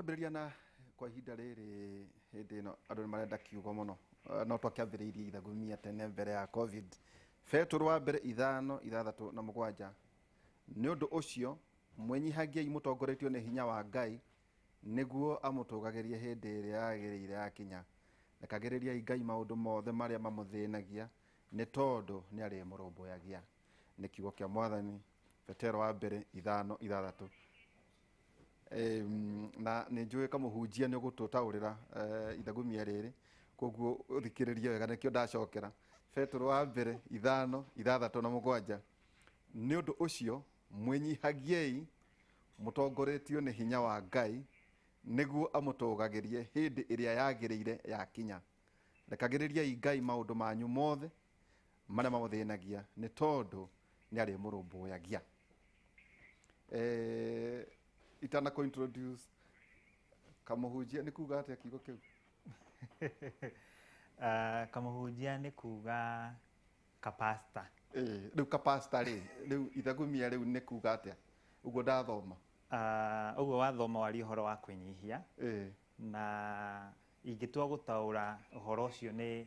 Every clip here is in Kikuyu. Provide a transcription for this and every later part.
Tũkĩambĩrĩria na kwa ihinda rĩrĩ hĩndĩ ĩno andũ nĩ marenda kiugo mũno. No twakĩambĩrĩirie ithagumia tene mbere ya Covid. Betũrũ wa mbere 5:6 na 7. Nĩ ũndũ ũcio mwĩnyihagiei mũtongoretio nĩ hinya wa Ngai, nĩguo amũtũgagĩrie hĩndĩ ĩrĩa yagĩrĩire yakinya. Rekagĩrĩriai Ngai maũndũ mothe marĩa mamũthĩnagia, nĩ tondũ nĩ arĩmũrũmbũyagia. Nĩ kiugo kĩa Mwathani. Petero wa mbere 5:6. Na nĩ njũĩ kamũhunjia nĩ ũgũtũtaũrĩra ithagumia rĩrĩ, koguo ũthikĩrĩrie wega, nĩkĩo ndacokera. Petero wa mbere 5:6 na 7. Nĩ ũndũ ũcio mwĩnyihagiei mũtongoretio nĩ hinya wa Ngai, nĩguo amũtũgagĩrie hĩndĩ ĩrĩa yagĩrĩire yakinya. Rekagĩrĩriai Ngai maũndũ manyu mothe marĩa mamũthĩnagia, nĩ tondũ nĩ arĩmũrũmbũyagia. Itana kũ introduce kamũhunjia, nĩ kuga atĩa kiugo kĩu? Kamũhunjia nĩ kuga kapasta. Rĩu kapasta rĩ, rĩu ithagumia rĩu nĩ kuga atĩa ũguo ndathoma? Ũguo wathoma waria ũhoro wa kwĩnyihia. Na ingĩtua gũtaũra ũhoro ũcio nĩ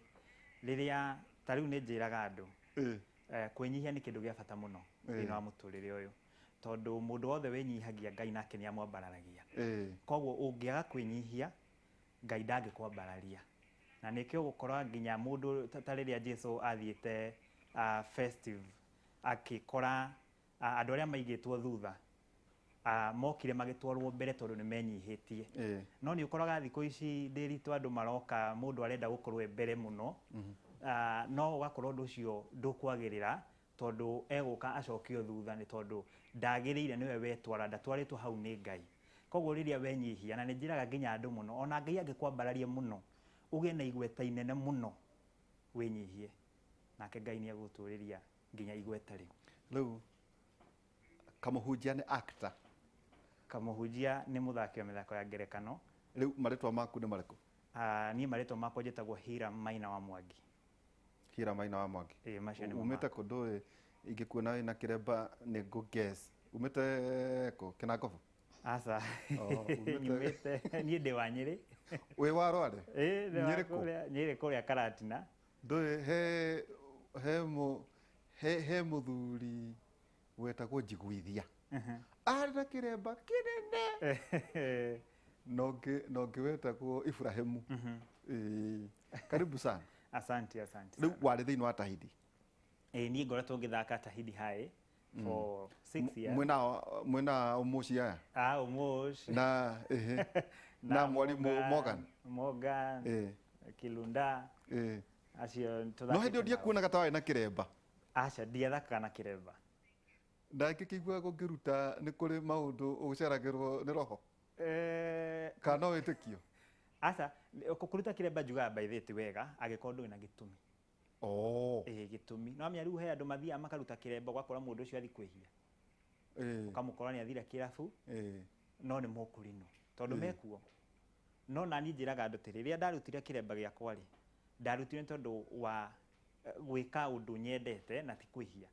rĩrĩa ta rĩu nĩ njĩraga andũ, kwĩnyihia nĩ kĩndũ gĩa bata mũno thĩinĩ wa mũtũrĩre ũyũ, tondũ mũndũ wothe wĩnyihagia, Ngai nake nĩ amwambararagia. Koguo ũngĩaga kwĩnyihia, Ngai ndangĩkwambararia. Na nĩkĩo ũgũkora nginya mũndũ ta rĩrĩa Jesu athiĩte festive, akĩkora andũ arĩa maigĩtwo thutha mokire magĩtwarwo mbere tondũ nĩ menyihĩtie. No nĩ ũkoraga thikũ ici ndĩritũ andũ maroka, mũndũ arenda gũkorwo e mbere mũno, no ũgakora ũndũ ũcio ndũkwagĩrĩra, tondũ egũka acokio thutha nĩ tondũ ndagĩrĩire nĩwe wetwara, ndatwarĩtwo hau nĩ Ngai. Koguo rĩrĩa wenyihia, na nĩ njĩraga nginya andũ mũno, ona Ngai angĩkwambararia mũno, ũgĩe na igweta inene mũno, wĩnyihie, nake Ngai nĩ egũgũtũrĩria nginya igweta rĩu. Rĩu kamũhunjia nĩ actor? Kamũhunjia nĩ mũthaki wa mĩthako ya ngerekano. Rĩu marĩtwa maku nĩ marĩkũ? Niĩ marĩtwa makwa njĩtagwo Hiram Maina wa Mwangi. Hiram Maina wa Mwangi. Ĩĩ, macio nĩmo Umĩte makwa. kũ? Ndũĩ ingĩkuona wĩna kĩremba nĩ ngũ guess umĩte kũ? Kĩnangobu? Aca. Oh, Nyumĩte, niĩ ndĩ wa Nyĩrĩ. Wĩ wa Rware? Ĩĩ, ndĩ wa Nyĩrĩ kũ? Nyĩrĩ kũrĩa Karatina. Ndũĩ he he mũ he he mũthuri wetagwo Njiguithia, arĩ na kĩremba kĩnene, na ũngĩ wetagwo Ibrahimu. Ĩĩ. Karibu sana. Asante, asante Rĩu sana. Warĩ thĩinĩ wa Tahidi? Ĩĩ, niĩ ngoretwo ngĩthaka Tahidi High for 6 years. Mwĩna ũmũci aya? Ah, Umosh. Na ĩhĩ na mwarimũ Morgan. Morgan. Kilunda. Acio No hĩndĩ ĩyo tũthakĩte nao. Ndiakuonaga ta warĩ na kĩremba. Aca, ndiathakaga na kĩremba. Ndangĩkĩigua gũkĩruta nĩ kũrĩ maũndũ ũceragĩrwo nĩ roho kana no wĩtĩkio? Aca, kũruta kĩremba njugaga by the way ti wega angĩkorwo ndũrĩ na gĩtũmi. Ĩĩ, gĩtũmi no amenya rĩu he andũ mathiaga makaruta kĩremba, ũgakora mũndũ ũcio athi kwĩhia, ũkamũkora nĩ athira kĩrabu, no nĩ mũkũrinũ tondũ mekuo. No naniĩ njĩraga andũ atĩ rĩrĩa ndarutire kĩremba gĩakwa rĩ, ndarutire nĩ tondũ wa gwĩka ũndũ nyendete na ti kwĩhia.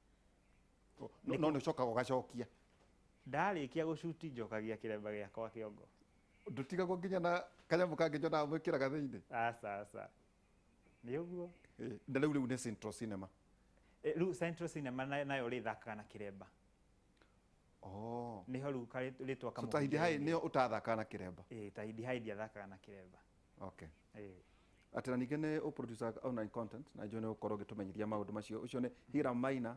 No nĩ ũcokaga ũgacokia? Ndarĩkia gũcuti njokagia kĩremba gĩakwa kĩongo. Ndũtigagwo nginya na kanyamũ kangĩ nyonaga mwĩkĩraga thĩinĩ? Aca, aca, nĩ ũguo. Na rĩu nĩ Central Cinema? Rĩu Central Cinema nayo rĩ thakaga na kĩremba. Nĩho rĩu rĩtwa So Tahidi High nĩyo ũtathakaga na kĩremba? Ĩĩ, Tahidi High ndiathakaga na kĩremba. Okay. Atĩ na ningĩ nĩ ũproducer online content, na njũĩ nĩ ũgũkorwo ũgĩtũmenyithia maũndũ macio. Ũcio nĩ Hiram Maina,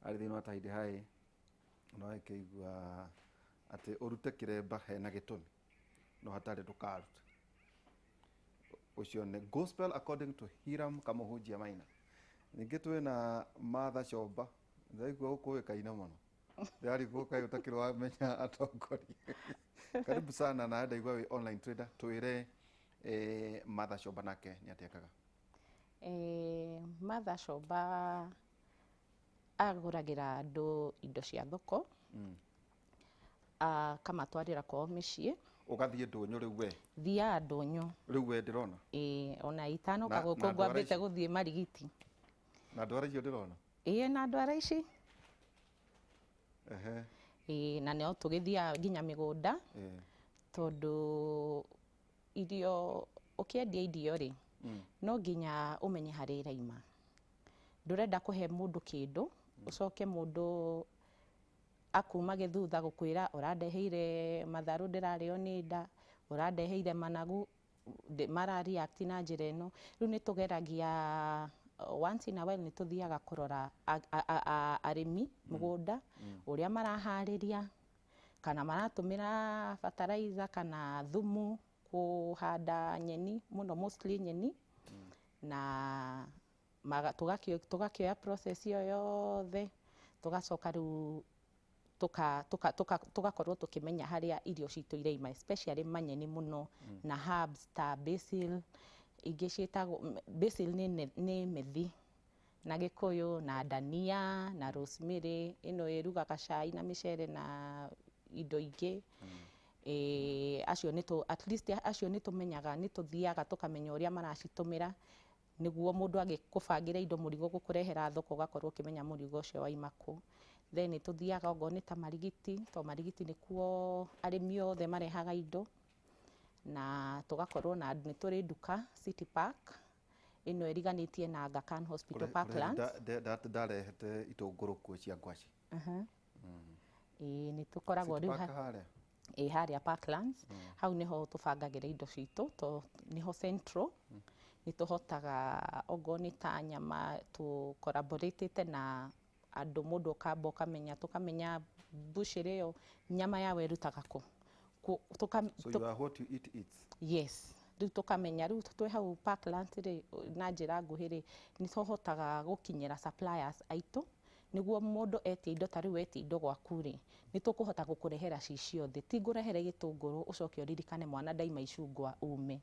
arĩ thĩinĩ wa Tahidi High. No akĩigua atĩ ũrute kĩremba hena gĩtũmi, no hatarĩ ndũkarute. Ũcio nĩ gospel according to Hiram Kamũhunjia Maina. Ningĩ twĩna Martha Chomba, ndaigua gũkũĩkaine mũno, ndĩrarigwo kaĩ ũtakĩrĩ wamenya atongoria. Karibu sana, na ndaigua wĩ online trader. Twĩre Martha Chomba nake nĩ atĩa ekaga? Martha Chomba agũragĩra andũ indo cia thoko, akamatwarĩra kwao mĩciĩ. Ũgathiĩ ndũnyũ rĩu we? Thiaga ndũnyũ. Rĩu we ndĩrona. Ĩĩ, ona itanoka gũkũ na ndwara ngwambĩte ici? Gũthiĩ Marigiti. Na ndwara icio ndĩrona? Ĩĩ, na ndwara ici. Ĩĩ, na no tũgĩthiaga nginya mĩgũnda. Tondũ irio, ũkĩendia irio rĩ, no nginya ũmenye harĩa iraima. Ndũrenda kũhe mũndũ kĩndũ ũcoke mũndũ akumage thutha gũkwĩra ũrandeheire matharũ ndĩrarĩo nĩ nda, ũrandeheire managu mara react na njĩra ĩno. Rĩu nĩ tũgeragia once in a while nĩ tũthiaga kũrora arĩmi mũgũnda ũrĩa maraharĩria, kana maratũmĩra fertilizer kana thumu kũhanda nyeni mũno, mostly nyeni, na tũgakĩoya process ĩyo yothe, tũgacoka rĩu tũgakorwo tũkĩmenya harĩa irio citũ iraima, especially manyeni mũno na herbs ta basil, ingĩ ciĩtagwo basil nĩ methi na Gĩkũyũ, na dania na rosemary ĩno ĩrugaga cai na mĩcere na indo ingĩ. Acio nĩ at least acio nĩ tũmenyaga, nĩ tũthiaga tũkamenya ũrĩa maracitũmĩra, nĩguo mũndũ agĩkũbangĩra indo mũrigo gũkũrehera thoko ũgakorwo ũkĩmenya mũrigo ũcio waima kũ. Then nĩ tũthiaga okorwo nĩ ta Marigiti, to Marigiti nĩkuo arĩmi othe marehaga indo, na tũgakorwo na nĩ tũrĩ nduka City Park ĩno ĩriganĩtie na Aga Khan Hospital, Parklands. Ndarehete itũngũrũ kuo cia ngwaci. Ĩĩ, nĩ tũkoragwo City rĩu Park harĩa? Ĩ, harĩa Parklands, hau nĩho tũbangagĩra indo citũ, to nĩho central. Nĩ tũhotaga okorwo nĩ ta nyama tũ collaboratĩte na andũ, mũndũ ũkamba ũkamenya, tũkamenya butchery ĩyo nyama yao ĩrutaga kũ. So you are what you eat eats. Yes, rĩu tũkamenya rĩu twĩ hau Parklands rĩ, na njĩra nguhĩ rĩ, nĩ tũhotaga gũkinyĩra suppliers aitũ, nĩguo mũndũ etia indo, ta rĩu etia indo gwaku rĩ, nĩ tũkũhota gũkũrehera ci ciothe. Ti ngũrehere gĩtũngũrũ ũcoke ũririkane mwana ndaima icungwa ume.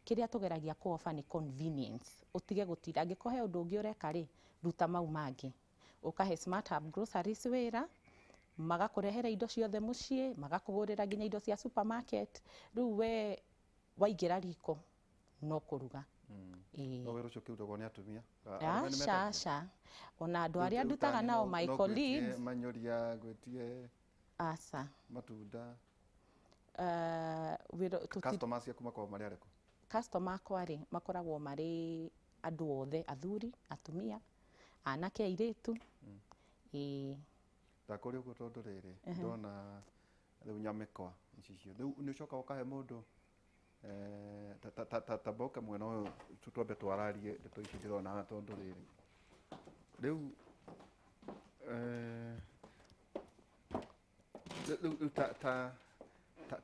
Kĩrĩa tũgeragia kũ offer nĩ convenience, ũtige gũtinda. Angĩkorwo he ũndũ ũngĩ ũreka rĩ, ruta mau mangĩ, ũkahe Smart Hub Groceries wĩra, magakũrehera indo ciothe mũciĩ, magakũgũrĩra nginya indo cia supermarket. Rĩu we waingĩra riko no kũruga. Ĩĩ. No wĩra ũcio ũkĩrutagwo nĩ atumia? Arũme nĩ Aca. metagio? Aca, ona andũ arĩa Rĩu ndutaga ta niĩ nao, my no ngwĩtie colleagues. Manyũria, ngwĩtie Aca. matunda. Wĩra Customers ciaku makoragwo marĩ arĩkũ? Customer akwa rĩ, makoragwo marĩ andũ othe, athuri, atumia, anake, airĩtu. Ĩĩ. Ndakũria ũguo tondũ rĩrĩ, ndona rĩu nyamĩkwa ici cio rĩu nĩ ũcokaga ũkahe mũndũ ta mboka mwena ũyũ, twambe twararie ndeto ici ndĩrona haha, tondũ rĩrĩ rĩu rĩu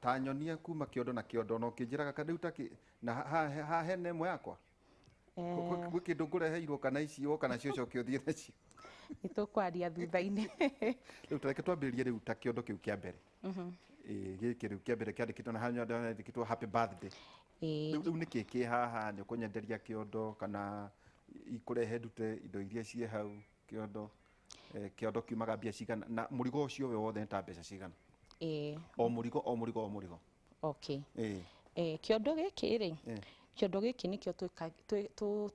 ta nyonia kuma kĩondo na kĩondo na ũkĩnjĩraga ka rĩu ta na haha hena ĩmwe yakwa. Gwĩ kĩndũ ngũreheirwo kana ici woka nacio ũcoke ũthiĩ nacio? Nĩ tũkwaria thutha-inĩ. Rĩu tareke twambĩrĩrie rĩu ta kĩondo kĩu kĩa mbere. Ĩĩ, gĩkĩ rĩu kĩa mbere kĩandĩkĩtwo na harĩa handĩkĩtwo "Happy birthday". Rĩu nĩkĩ kĩ haha? Nĩ ũkũnyenderia kĩondo kana ikũrehe ndute indo iria ciĩ hau kĩondo? Kĩondo kiumaga mbia cigana, na mũrigo ũcio we wothe nĩ ta mbeca cigana? O mũrigo, o mũrigo, o mũrigo. Okay. Kĩondo gĩkĩ rĩ, kĩondo gĩkĩ nĩkĩo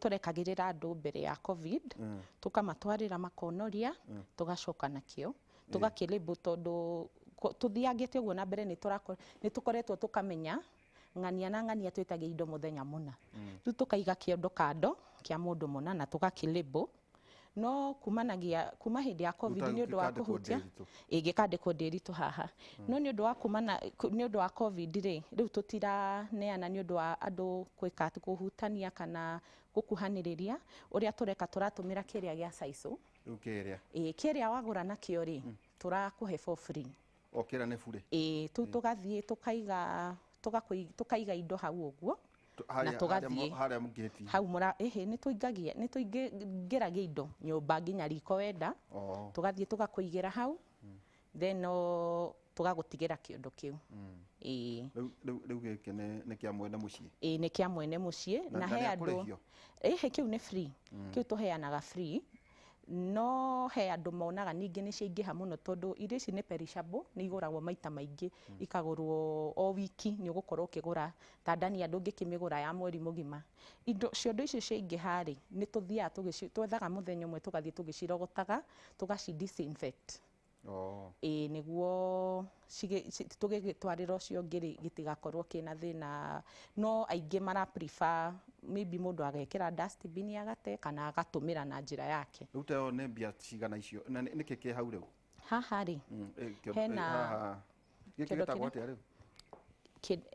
tũrekagĩrĩra andũ mbere ya COVID, tũkamatwarĩra makonoria, tũgacoka nakĩo tũgakĩlabel, tondũ tũthiangĩte ũguo na mbere nĩ tũkoretwo tũkamenya ng'ania na ng'ania twĩtagia indo mũthenya mũna. Rĩu tũkaiga kĩondo kando kĩa mũndũ mũna na tũgakĩlabel, no kumanagia kuma hĩndĩ ya COVID nĩ ũndũ wa gĩkandĩkwo kũhutia Ndĩritũ. Ĩ, gĩkandĩkwo Ndĩritũ haha, no nĩ ũndũ wa kumana nĩ ũndũ wa COVID rĩ, rĩu tũtiraneana nĩ ũndũ wa andũ gwĩka atĩ kũhutania kana gũkuhanĩrĩria. Ũrĩa tũreka, tũratũmĩra kĩrĩa gĩa sisal. Rĩu kĩrĩa? Ĩ, kĩrĩa wagũra nakĩo rĩ, tũrakũhe for free. O kĩrĩa nĩ burĩ? Ĩ, tu tũgathiĩ tũkaiga tũkaiga indo hau ũguo na tũgathiĩ harĩa ngĩti. Hau mũra ĩhĩ, nĩ tũingagia, nĩ tũingĩragia indo nyũmba nginya riko wenda. Tũgathiĩ tũgakũigĩra hau, then no tũgagũtigĩra kĩondo kĩu. Ĩĩ. Rĩu gĩkĩ nĩ kĩa mwene mũciĩ? Ĩĩ, nĩ kĩa mwene mũciĩ. Na Na na he nĩ andũ akũrĩhio? Ĩhĩ, kĩu nĩ free, kĩu tũheanaga free, no he andũ monaga ningĩ nĩ ciaingĩha mũno, tondũ irio ici nĩ perishable, nĩ igũragwo maita maingĩ, ikagũrwo o wiki. Nĩ ũgũkorwo ũkĩgũra ta ndania, ndũngĩkĩmĩgũra ya mweri mũgima. Indo ciondo icio ciaingĩha rĩ, nĩ tũthiaga twethaga mũthenya ũmwe, tũgathiĩ tũgĩcirogotaga, tũgaci disinfect. Oh. Ĩĩ, nĩguo tũgĩgĩtwarĩra ũcio ũngĩ rĩ, gĩtigakorwo kĩna thĩna. No aingĩ mara prefer maybe mũndũ agekĩra dustbin agate kana agatũmĩra na njĩra yake. Rĩu ta ĩyo nĩ mbia cigana icio? Na nĩkĩ kĩ hau rĩu? Haha rĩ, hena Haha gĩkĩ kĩndũ gĩtagwo kĩrĩa atĩa rĩu?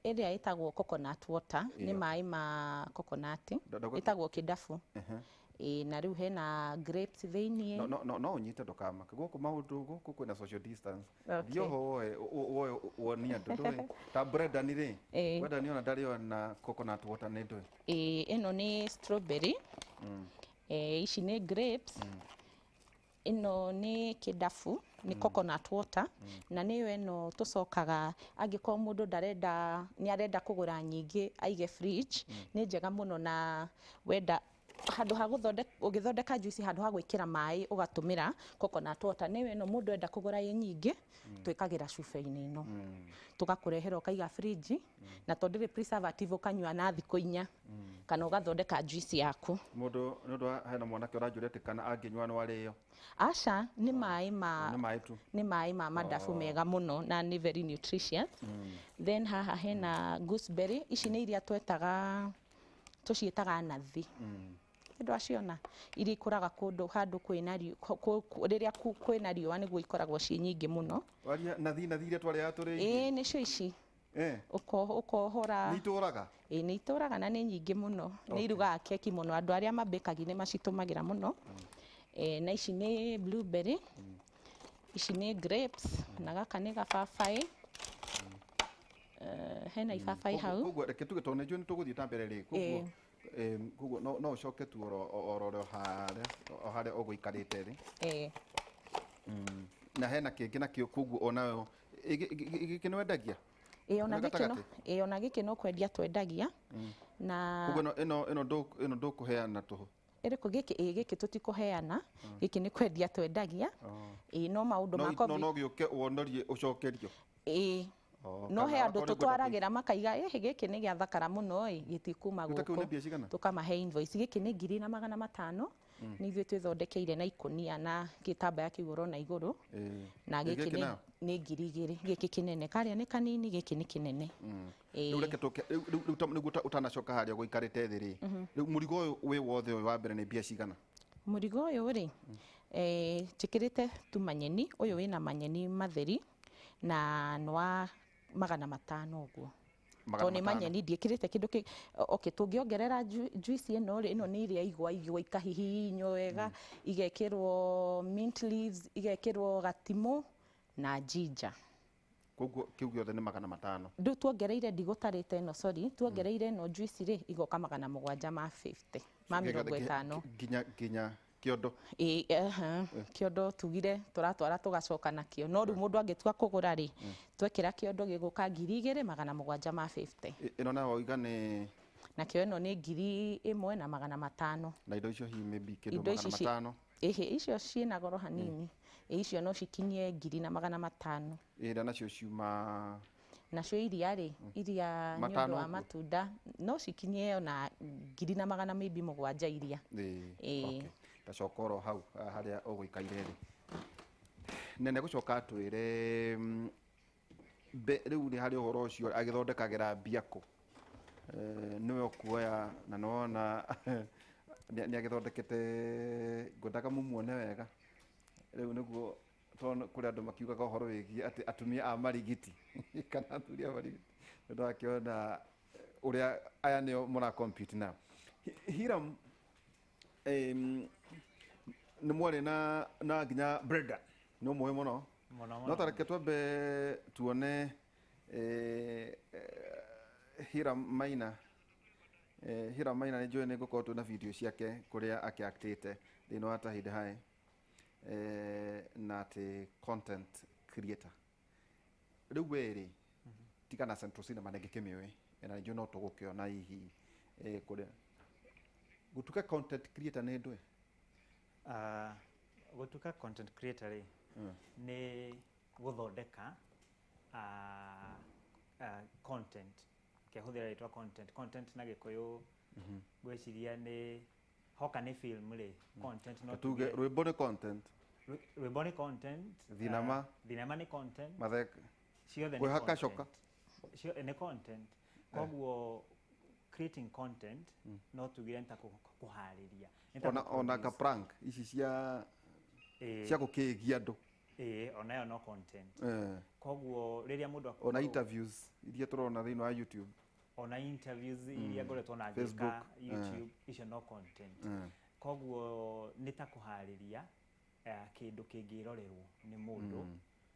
Ĩrĩa ĩtagwo coconut water, nĩ Ĩyo. maĩ ma coconut, Ndauga ĩtagwo kĩndabu. Ĩĩ, na rĩu hena grapes thĩiniĩ. No, no, no, no ũnyite, ndũkamake. Gũkũ maũndũ gũkũ kwĩna social distance. Okay. Thiĩ oho woe wonie andũ, ndũĩ ta Brendan rĩ. Brendan ona ndarĩ ona coconut water, nĩ ndũĩ. Ĩĩ, ĩno nĩ strawberry. Ici nĩ grapes. Ĩno nĩ kĩndabu, nĩ coconut water, na nĩyo ĩno tũcokaga angĩkorwo mũndũ ndarenda, nĩ arenda kũgũra nyingĩ aige fridge, nĩ njega mũno. Na wenda handũ ha gũthondeka, ũgĩthondeka juice, handũ ha gwĩkĩra maĩ ũgatũmĩra coconut water. Nĩyo ĩno mũndũ enda kũgũra ĩ nyingĩ, twĩkagĩra cuba-inĩ ĩno, tũgakũrehera ũkaiga fridge, na tondũ ndĩrĩ preservative, ũkanyua na thikũ 4 kana ũgathondeka juice yaku. Mũndũ nĩ ũndũ hena mwanake ũranjũria atĩ kana angĩnyua no arĩo. Aca, nĩ maĩ ma Nĩ maĩ tu. Nĩ maĩ ma madafu mega mũno na nĩ very nutritious. Then haha hena gooseberry. Ici nĩ iria twetaga, tũciĩtaga nathi. Andũ aciona iria ikũraga kũndũ handũ kwĩna rĩrĩa kwĩna riũa, nĩguo ikoragwo ciĩ nyingĩ mũno. Waria nathi, nathi iria twarĩaga tũrĩ Ĩĩ, nĩcio ici. Ũkohora. Nĩ itũraga. Ĩĩ, nĩ itũraga na nĩ nyingĩ mũno. Nĩ irugaga keki mũno. Andũ arĩa mabĩkagi nĩ macitũmagĩra mũno. Na ici nĩ blueberry, ici nĩ grapes, na gaka nĩ gababaĩ. Hena ibabaĩ hau. Koguo reke tuge, tondũ nĩnjũĩ nĩ tũgũthiĩ na mbere rĩ, koguo no ũcoke tu oro harĩa o harĩa ũgũikarĩte rĩ. Na hena kĩngĩ nakĩo, koguo onayo gĩkĩ nĩ wendagia? Ĩĩ, ona Nĩ gĩkĩ no gatagatĩ? Ĩĩ, ona gĩkĩ no kwendia twendagia na Koguo ĩno ndũkũheana tũhũ? Ĩrĩkũ? Gĩkĩ? Ĩĩ, gĩkĩ tũtikũheana, gĩkĩ nĩ kwendia twendagia. Ĩĩ, no maũndũ ma No COVID. No gĩũke wonorie ũcokerio? Ĩĩ. Oh, No he kana andũ okorwo nĩ ũkwenda tũtwaragĩra makaiga, ĩhĩ, gĩkĩ nĩ gĩathakara mũno ĩ, gĩtikuma Gĩta kĩu nĩ gũkũ. mbia cigana? Tũkamahe invoice. Gĩkĩ nĩ 1500. Nĩ ithuĩ twĩthondekeire na ikũnia na gĩtambaya kĩu ũrona igũrũ. Na Ĩ, gĩkĩ gĩkĩ nĩ nayo? Nĩ 2000. Gĩkĩ kĩnene, karĩa nĩ kanini, gĩkĩ nĩ kĩnene. Rĩu reke tũke rĩu nĩguo ũtanacoka harĩa ũgũikarĩte thĩ rĩ, rĩu mũrigo ũyũ wĩ wothe ũyũ wa mbere nĩ mbia cigana? Mũrigo ũyũ rĩ, njĩkĩrĩte tu manyeni. Ũyũ wĩna manyeni matheri na nĩ wa 500 ũguo. Magana Tondũ nĩ matano. Manyeni, ndiĩkĩrĩte kĩndũ kĩ. Okay, tũngĩongerera juice ĩno rĩ, ĩno nĩ ĩrĩa igwa, igwa ikahihinywo wega, igekĩrwo mint leaves, igekĩrwo gatimũ na ginger. Koguo kĩu gĩothe nĩ 500? Rĩu tuongereire, ndigũtarĩte ĩno, sorry, tuongereire ĩno juice rĩ, igoka 750 ma 50. Nginya kĩondo? Ĩĩ, aha, kĩondo tugire tũratwara tũgacoka nakĩo, no rĩu mũndũ angĩtua kũgũra rĩ, twekĩra kĩondo gĩgũka 2750. Ĩno nayo wauga nĩ? Nakĩo ĩno nĩ 1500. Na indo icio hihi maybe kĩndũ Indo magana ici matano? Ĩhĩ, icio ciĩna goro hanini. Ĩ, icio no cikinyie 1500. Ĩrĩa nacio ciuma? Nacio iria rĩ, iria nĩ ũndũ Matano wa ũguo? Matunda no cikinyie ona ngiri na magana maybe mũgwanja iria. Ĩĩ. Okay. Tacoka oro hau harĩa ũgũikaire rĩ, nene gũcoka atwĩre rĩu nĩ harĩ ũhoro ũcio agĩthondekagĩra mbia kũ. Nĩwe ũkuoya na nĩwona nĩ agĩthondekete, ngwendaga mũmuone wega rĩu nĩguo, tondũ kũrĩ andũ makiugaga ũhoro wĩgiĩ atĩ atumia a marigiti kana athuri a marigiti. Nĩ ndakĩona ũrĩa aya nĩo mũra compete nao. Hiram, nĩ mwarĩ na nginya Brenda nĩ ũmũĩ mũno. Mũno. No Mũno. tareke twambe tuone Hiram Maina. Hiram Maina nĩ njũĩ nĩ ngũkorwo twĩna video ciake kũrĩa akĩactĩte thĩinĩ wa Tahidi High, na atĩ content creator. Rĩu we rĩ, tiga na Central Cinema nĩ ngĩkĩmĩũĩ na nĩ njũĩ no tũgũkĩona hihi kũrĩa gũtuĩka content creator nĩ ndũĩ? Gũtuĩka content creator rĩ, nĩ gũthondeka content. Kehũthĩra rĩtwa content. Content na Gĩkũyũ ngwĩciria nĩ hoka nĩ film rĩ, content no tuge tuge rwĩmbo nĩ content. Rwĩmbo nĩ content. Thinema. Thinema nĩ content. Matheka. Ciothe nĩ Kwĩhaka content. Coka. Nĩ content. Koguo creating content no tugire nĩ ta kũharĩria. Nĩ ta Ona ka kũ-produce. Prank ici cia Ĩĩ, cia gũkĩgia andũ. Ĩĩ, onayo no content. Eh. Koguo rĩrĩa mũndũ Ona interviews iria tũrona thĩinĩ wa YouTube. Ona interviews iria ngoretwo na ngĩka Facebook, YouTube, icio no content. Koguo nĩ ta kũharĩria kĩndũ kĩngĩrorerwo nĩ mũndũ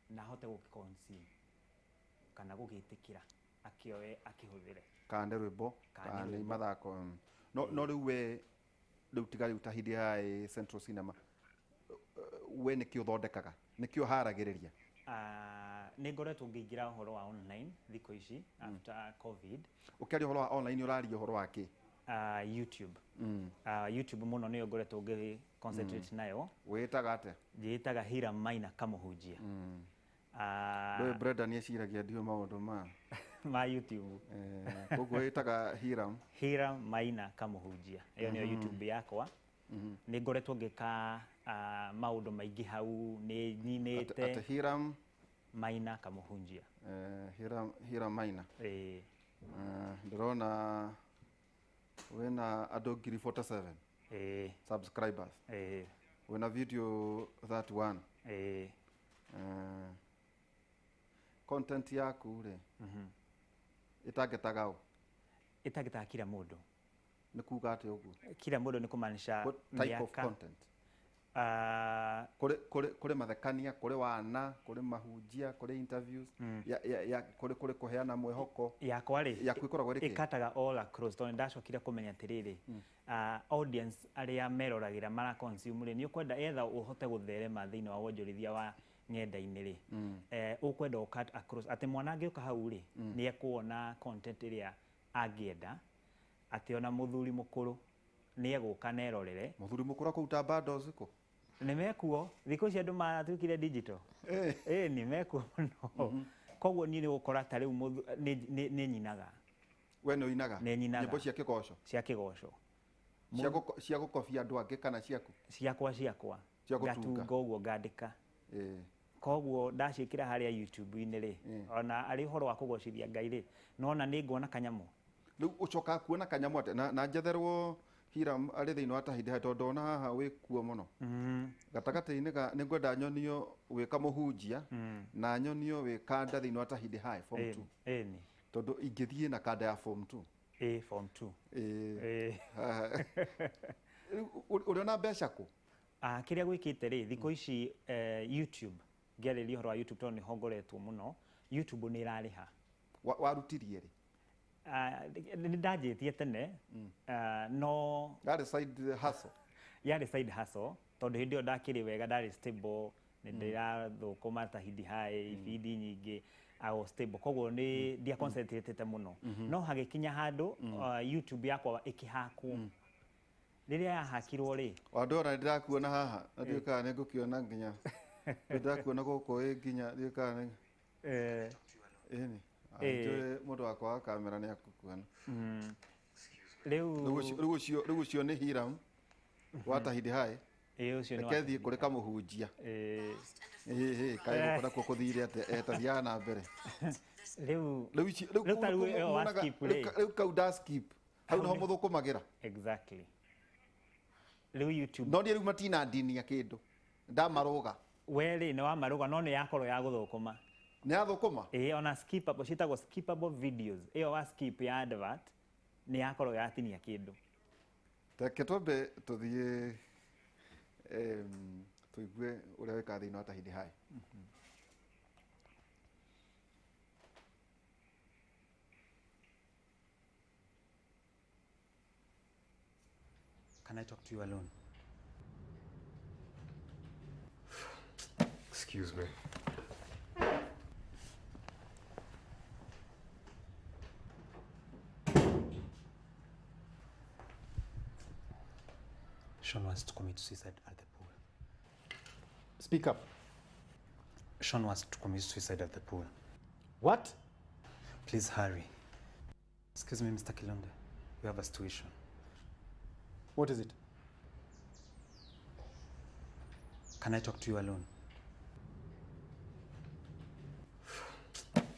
na ahote gũkĩ-consume kana gũgĩtĩkĩra, akĩoe, akĩhũthĩre. Kana nĩ rwĩmbo, Kana kana nĩ nĩ rwĩmbo. mathako. No rĩu we rĩu tiga rĩu ta hĩndĩ ya Central Cinema, we nĩkĩ ũthondekaga, nĩkĩ ũharagĩrĩria? Nĩ ngoretwo ngĩingĩra ũhoro wa online thikũ ici after COVID. Ũkĩaria ũhoro wa online, ũraria ũhoro wa kĩ? YouTube. YouTube mũno nĩyo ngoretwo ngĩ concentrate nayo. Wĩtaga atĩa? Njĩtaga Hiram Maina Kamũhunjia. Rĩu Brenda nĩ eciragia ndiũĩ maũndũ ma ma YouTube. Eh, koguo wĩtaga Hiram Hiram Maina Kamũhunjia, ĩyo nĩyo YouTube yakwa. Nĩ ngoretwo ngĩka maũndũ maingĩ hau, nĩ nyinĩte. Atĩ Hiram Maina Kamũhunjia. Eh, Hiram Maina. Ĩĩ. Ndĩrona wĩna andũ 47,000 subscribers. Ĩĩ. Wĩna video 31. Ĩĩ. Content yaku rĩ, ĩtangĩtaga ũ? Ĩtangĩtaga kila mũndũ. Nĩ kuga atĩa ũguo? Kila mũndũ nĩ kũmaanisha What type of mĩaka content? Kũrĩ mathekania, kũrĩ wana, kũrĩ mahunjia, kũrĩ interviews, ya kũrĩ kũheana mwĩhoko. Yakwa rĩ, Yaku ĩkoragwo ĩrĩ kĩ? Ĩkataga all across, tondũ nĩndacokire kũmenya atĩrĩrĩ, audience arĩa meroragĩra mara consume rĩ, nĩ ũkwenda either ũhote gũtherema thĩinĩ wa wonjorithia wa ng'enda-inĩ rĩ, ũkwenda ũ cut across atĩ mwana angĩũka hau rĩ, nĩ ekuona content ĩrĩa angĩenda, atĩ ona mũthuri mũkũrũ nĩ egũka na erorere. Mũthuri mũkũrũ akũruta bundles kũ? Nĩ mekuo thikũ ici, andũ matuĩkire digital. Ĩĩ, nĩ mekuo mũno. Koguo niĩ nĩ gũkora ta rĩu nĩ nyinaga. We nĩ ũinaga? Nĩ nyinaga. Nyĩmbo cia kĩgoco? Cia kĩgoco. Cia gũkobia andũ angĩ kana ciaku? Ciakwa, ciakwa. Cia gũtunga. Ngatunga ũguo, ngandĩka. Koguo ndaciĩkĩra harĩa YouTube-inĩ rĩ, ona arĩ ũhoro wa kũgocithia Ngai rĩ, nona nĩ nguona kanyamũ. Rĩu ũcokaga kuona kanyamũ atĩa na njetherwo Hiram arĩ thĩinĩ wa Tahidi High, tondũ ndona haha wĩ kuo mũno gatagatĩ-inĩ ga nĩ ngwenda nyonio wĩ kamũhunjia na nyonio wĩ kanda thĩinĩ wa Tahidi High form 2. Ĩni. Tondũ ingĩthiĩ na kanda ya form 2. Ĩ, form 2. Ĩĩ. Ĩ. Haha. Rĩu ũrĩona mbeca kũ? Ah, kĩrĩa gwĩkĩte rĩ, thikũ ici YouTube, ngĩarĩria ũhoro wa YouTube tondũ nĩho ngoretwo mũno, YouTube nĩ ĩrarĩha. Warutirie rĩ? Ah, nĩ ndanjĩtie tene, no Yarĩ side hustle? Yarĩ side hustle, tondũ hĩndĩ ĩyo ndakĩrĩ wega, ndarĩ stable, nĩ ndĩrathũkũma Tahidi High ibindi nyingĩ, I was stable, koguo nĩ ndia concentrate mũno. No hagĩkinya handũ YouTube yakwa ĩkĩhakwo. Rĩrĩa yahakirwo rĩ, Wandora, nĩ ndĩrakuona haha na ndiũĩ kana nĩ ngũkĩona nginya nĩ ndĩrakuona gũkũ ĩ nginya ndiũĩ kana nĩ ĩni. Njũĩ mũndũ wakwa wa kamera nĩ akũkuona. Rĩu Rĩu ũcio nĩ Hiram wa Tahidi High. Ĩ, ũcio nĩ wa Reke thiĩ kũrĩ kamũhunjia. Ĩĩ. Ĩhĩ, kaĩ gũkũ nakuo kũthire atĩa? Tathiaga na mbere. Rĩu Rĩu ici rĩu Rĩu ta rĩu ĩyo wa skip rĩ. Rĩu kau nda skip hau nĩho mũthũkũmagĩra. Exactly, rĩu YouTube No niĩ rĩu matinandinia kĩndũ, ndamarũga. We rĩ, nĩ wamarũga, no nĩ yakorwo ya gũthũkũma. Nĩ yathũkũma. Ĩĩ, ona skippable, ciĩtagwo skippable videos. Ĩyo wa skip ya advert nĩ yakorwo yatinia kĩndũ. Reke twambe tũthiĩ tũigue ũrĩa wĩkaga thĩinĩ wa Tahidi High. Can I talk to you alone? Excuse me. Sean wants to commit suicide at the pool. Speak up. Sean wants to commit suicide at the pool. What? Please hurry. Excuse me, Mr. Kilonde. We have a situation. What is it? Can I talk to you alone?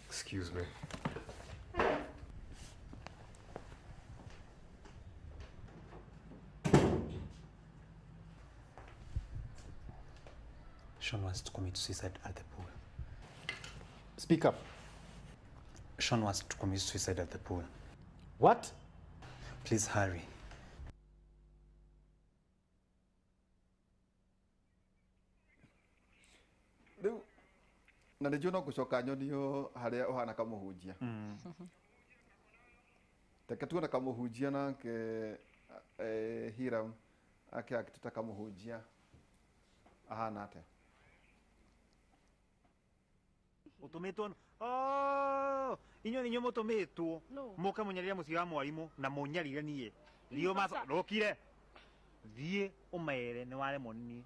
Excuse me. Sean wants to commit suicide at the pool. Speak up. Sean wants to commit suicide at the pool. What? Please hurry. Rĩu na nĩ njũĩ no ngũcoka nyonio harĩa ũhana kamũhunjia. Reke tuone kamũhunjia nake Hiram akĩact ta kamũhunjia ahana atĩa. Ũtũmĩtwo oh, inyuĩ nĩ inyuĩ mũtũmĩtwo mũke mũnyarire mũciĩ wa mwarimũ na mũnyarire niĩ thiĩ ũmacokire thiĩ ũmere nĩ waremwo nĩ niĩ.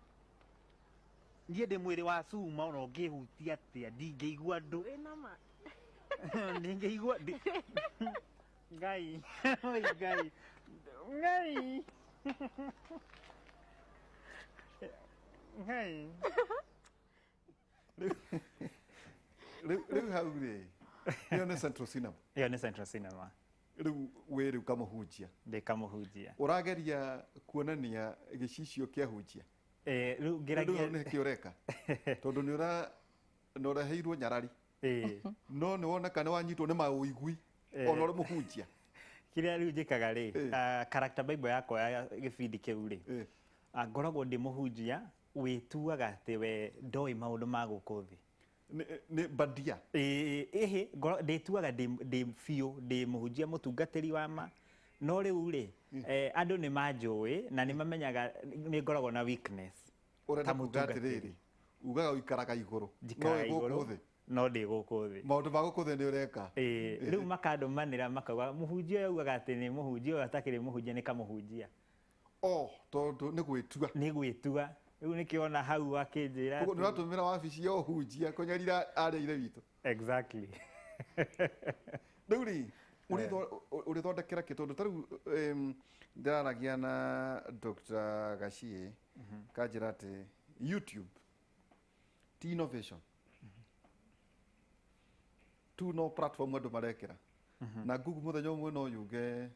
Niĩ ndĩ mwĩrĩ wa cuma ona ũngĩhutia atĩa ndingĩigua andũ. Ndingĩigua Ngai oi Ngai Ngai Ngai. Rĩu hau rĩ, ĩyo nĩ Central Cinema. Ĩyo nĩ Central Cinema. Rĩu wĩ rĩu kamũhunjia. Ndĩ kamũhunjia. Ũrageria kuonania gĩcicio kĩa hunjia. Eh, rĩu Rĩu ngeragia nĩ kĩ ũreka tondũ nĩ ũra nĩ ũreheirwo nyarari no nĩ woneka nĩ wanyitwo nĩ maũigui ona ũrĩ mũhunjia. Kĩrĩa rĩu njĩkaga rĩ, character bible yakwa ya gĩbindi kĩu rĩ, ngoragwo ndĩ mũhunjia wĩtuaga atĩ we ndoĩ maũndũ ma gũkũ thĩ. Nĩ bandia. Ĩhĩ ndĩtuaga ndĩ biũ ndĩ mũhunjia mũtungatĩri wa ma, no rĩu rĩ andũ nĩ manjũĩ na nĩ mamenyaga nĩ ngoragwo na weakness. Ũrenda kuga atĩrĩrĩ, ugaga ũikaraga igũrũ no wĩ gũkũ thĩ. No ndĩ gũkũ thĩ. Maũndũ ma gũkũ thĩ nĩ ũreka. Rĩu makandũmanĩra makauga mũhunjia ũyũ augaga atĩ nĩ mũhunjia ũyũ atakĩrĩ mũhunjia nĩ kamũhunjia. O tondũ nĩ gwĩtua. Nĩ gwĩtua. Rĩu nĩkĩo hau akĩnjĩra. Koguo nĩ ũratũmĩra wabici ya ũhunjia kũnyarira arĩa ithe witũ. Exactly. Rĩu rĩ, ũrĩthondekera kĩ tondũ ta rĩu ndĩraragia na Dr. Gachie kanjĩra atĩ YouTube ti innovation. Tu no platform andũ marekĩra. Na Google mũthenya ũmwe no yuge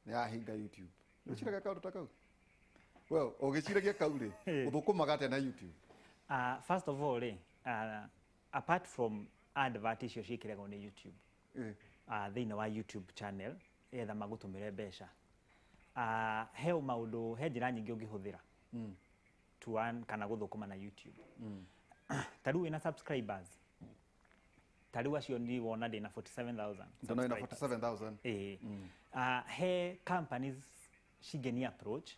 nĩ yahinga YouTube. Nĩ ũciragia kaũndũ ta kau? Well, ũgĩciragia kau rĩ, ũthũkũmaga atĩa na YouTube? First of all rĩ, apart from advert icio ciĩkĩragwo nĩ YouTube thĩinĩ wa YouTube channel getha magũtũmĩre mbeca, he maũndũ, he njĩra nyingĩ ũngĩhũthĩra to earn kana gũthũkũma na YouTube. Ta rĩu wĩna subscribers, ta rĩu acio ni wona ndĩna 47,000. Ndona wĩna 47,000. He companies cingĩni approach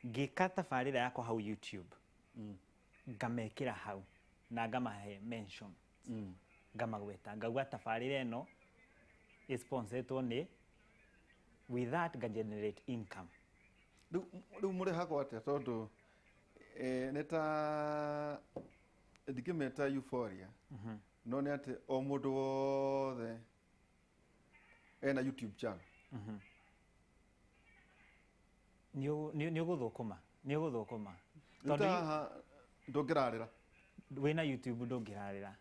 ngĩka tabarĩra yakwa hau YouTube, ngamekĩra hau na ngamahe mention, ngamagweta ngauga tabarĩra ĩno ĩsponsetwo nĩ, with that nga generate income. Rĩu mũrĩhagwo atĩa tondũ nĩ ta ndingĩmeta euphoria, no nĩ atĩ o mũndũ wothe ena YouTube channel. Nĩ ũgũthũkũma, nĩ ũgũthũkũma. Tondũ haha ndũngĩrarĩra. Wĩna YouTube ndũngĩrarĩra.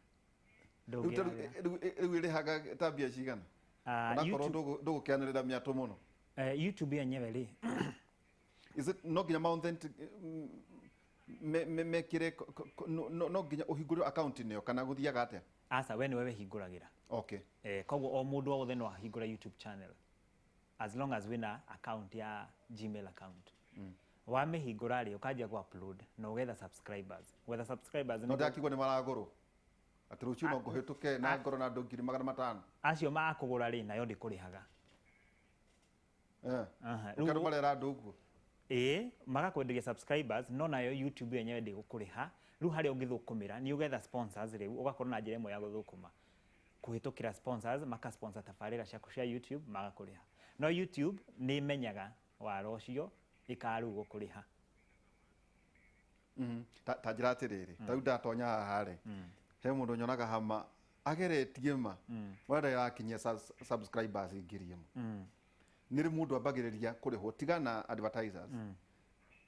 Rĩu ĩrĩhaga ta mbia cigana? Onakorwo ndũgũkĩanĩrĩra mĩatũ mũno. YouTube yenyewe rĩ. Is it no nginya mountain mekĩre, no nginya ũhingũre account ĩyo kana gũthiaga atĩa? Aca, we nĩwe wĩhingũragĩra. Okay. Koguo o mũndũ o wothe no ahingũre YouTube channel as long as wĩna account ya Gmail account. Wamĩhingũra rĩ, ũkanjia ku upload na ũgetha subscribers. Gwetha subscribers no ndakigwo nĩ maragũrwo. Atĩ rũciũ no ngũhĩtũke na ngorwo na andũ 500,000. Acio makũgũra rĩ, nayo ndĩkũrĩhaga. Ũkĩandũ marera andũ ũguo. Magakwenderia subscribers no nayo YouTube yenyewe ndĩgũkũrĩha. Rĩu harĩa ũngĩthũkũmĩra nĩ ũgetha sponsors rĩu, ũgakorwo na njĩra ĩmwe ya gũthũkũma. Kũhĩtũkĩra sponsors, maka sponsor tabarĩra ciaku cia YouTube magakũrĩha. No YouTube nĩ ĩmenyaga wara ũcio ĩkaga rĩu gũkũrĩha. Ta njĩra atĩrĩrĩ, ta rĩu ndatonya haha rĩ, he mũndũ nyonaga hama ageretie ma wenda ĩrakinyia subscribers 1,000. Nĩ rĩ mũndũ ambagĩrĩria kũrĩhwo tiga na advertisers?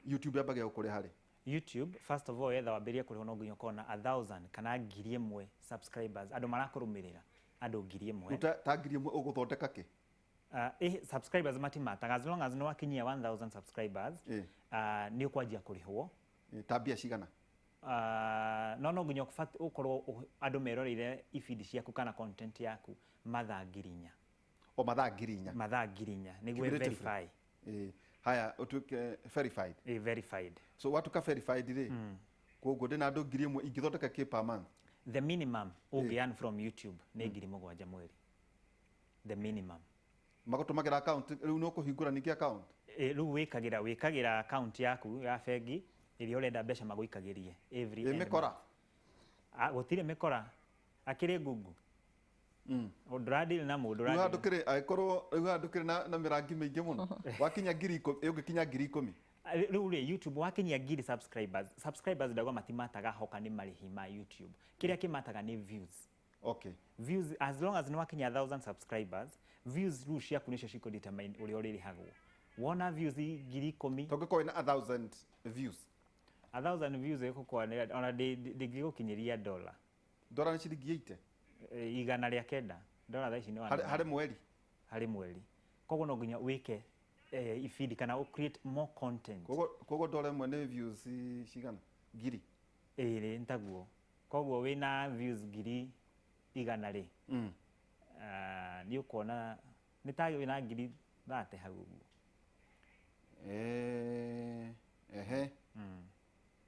YouTube yambagia gũkũrĩha rĩ? YouTube, first of all, yetha wambĩrĩrie kũrĩhwo no nginya ũkorwo na 1000 kana 1,000 subscribers, andũ marakũrũmĩrĩra, andũ 1,000. Rĩu ta 1,000 ũgũthondeka kĩ? Subscribers matimataga, as long as nĩ wakinyia 1000 subscribers, nĩ ũkwanjia kũrĩhwo. Ta mbia cigana? No nginya ũkorwo andũ meroreire ibindi ciaku kana content yaku mathaa 4,000. O mathaa 4,000? Mathaa 4,000 nĩguo Cumulatively. verify. Haya, ũtuĩke verified. Verified. So watuĩka verified rĩ, koguo ndĩna andũ 1,000, ingĩthondeka kĩ per month? The minimum ũngĩ earn from YouTube nĩ 7,000 mweri, the minimum. Magũtũmagĩra account, rĩu nĩ ũkũhingũra ningĩ account? Rĩu wĩkagĩra account yaku ya bengi ĩrĩa ũrenda mbeca magũikagĩrie every Ĩ end mĩkora? month. Ah, gũtirĩ mĩkora, akĩrĩ ngungu. Ndũradeal na mũndũ. Rĩu haha ũradeal- ndũkĩrĩ, angĩkorwo rĩu haha ndũkĩrĩ na mĩrangi mĩingĩ mũno, wakinya 10,000, ũngĩkinya 10,000? Ah, rĩu rĩ, YouTube wakinyia ngiri subscribers, subscribers ndauga matimataga hoka nĩ marĩhi ma YouTube, kĩrĩa kĩmataga nĩ views. Views, as long as nĩ wakinya 1000 subscribers, views rĩu ciaku nĩcio cikũ determine ũrĩa ũrĩrĩhagwo. Wona views 10,000. Tondũ wĩna 1000 views. 1000 views ĩgũkorwo ona ndĩngĩgũkinyĩria dollar. Dola nĩ ciringi 80? 109 dola thaa ici nĩ Harĩ mweri? Harĩ mweri. Koguo no nginya wĩke ibindi kana ũ create more content. Koguo dola ĩmwe nĩ views cigana? Ngiri? Ĩrĩ nĩtaguo. Koguo wĩna views 100,000 rĩ, nĩ ũkuona nĩ ta wĩna 30,000 hau ũguo. Ehe.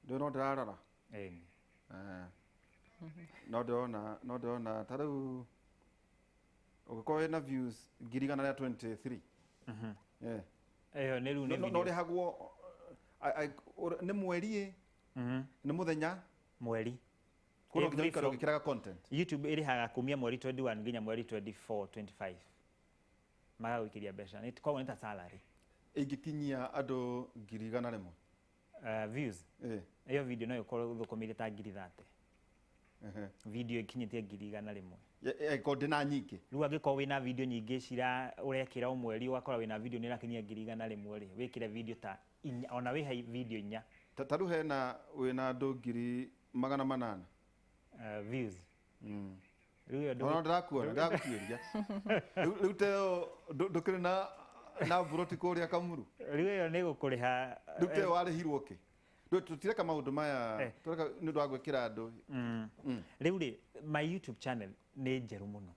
Ndũĩ no ndĩrarora? Ĩni. No ndĩrona ta rĩu ũngĩkorwo wĩna views 123,000. Ĩyo nĩ rĩu nĩ No video. ũrĩhagwo nĩ mweri ĩ? Nĩ mũthenya? Mweri. Koguo no nginya Every ũikare ũgĩkĩraga content. YouTube ĩrĩhaga kumia mweri 21 nginya mweri 24, 25, magagũikĩria mbeca. Koguo nĩ ta salary. Ĩngĩkinyia andũ 100,000? Views. Ĩyo video no ĩkorwo ũthũkũmĩire ta 30,000. Video ĩkinyĩtie 100,000. Angĩkorwo ndĩna nyingĩ. Rĩu angĩkorwo wĩna video nyingĩ cira ũrekĩra o mweri, ũgakora wĩna video nĩ ĩrakinyia 100,000 rĩ, wĩkĩre video ta inya, ona wĩhe video inya. Ta rĩu hena wĩna andũ 800,000. Views. Rĩu ĩyo Ona ndĩrakuona, ndĩragũtuĩria. Rĩu ta ĩyo ndũkĩrĩ na mburoti kũrĩa Kamuru. Rĩu ĩyo nĩ gũkũrĩha. Rĩu ta ĩyo warĩhirwo kĩ? Rĩu tũtireka maũndũ maya, tũreka nĩ ũndũ wa gwĩkĩra andũ. Rĩu rĩ, my YouTube channel nĩ njerũ mũno.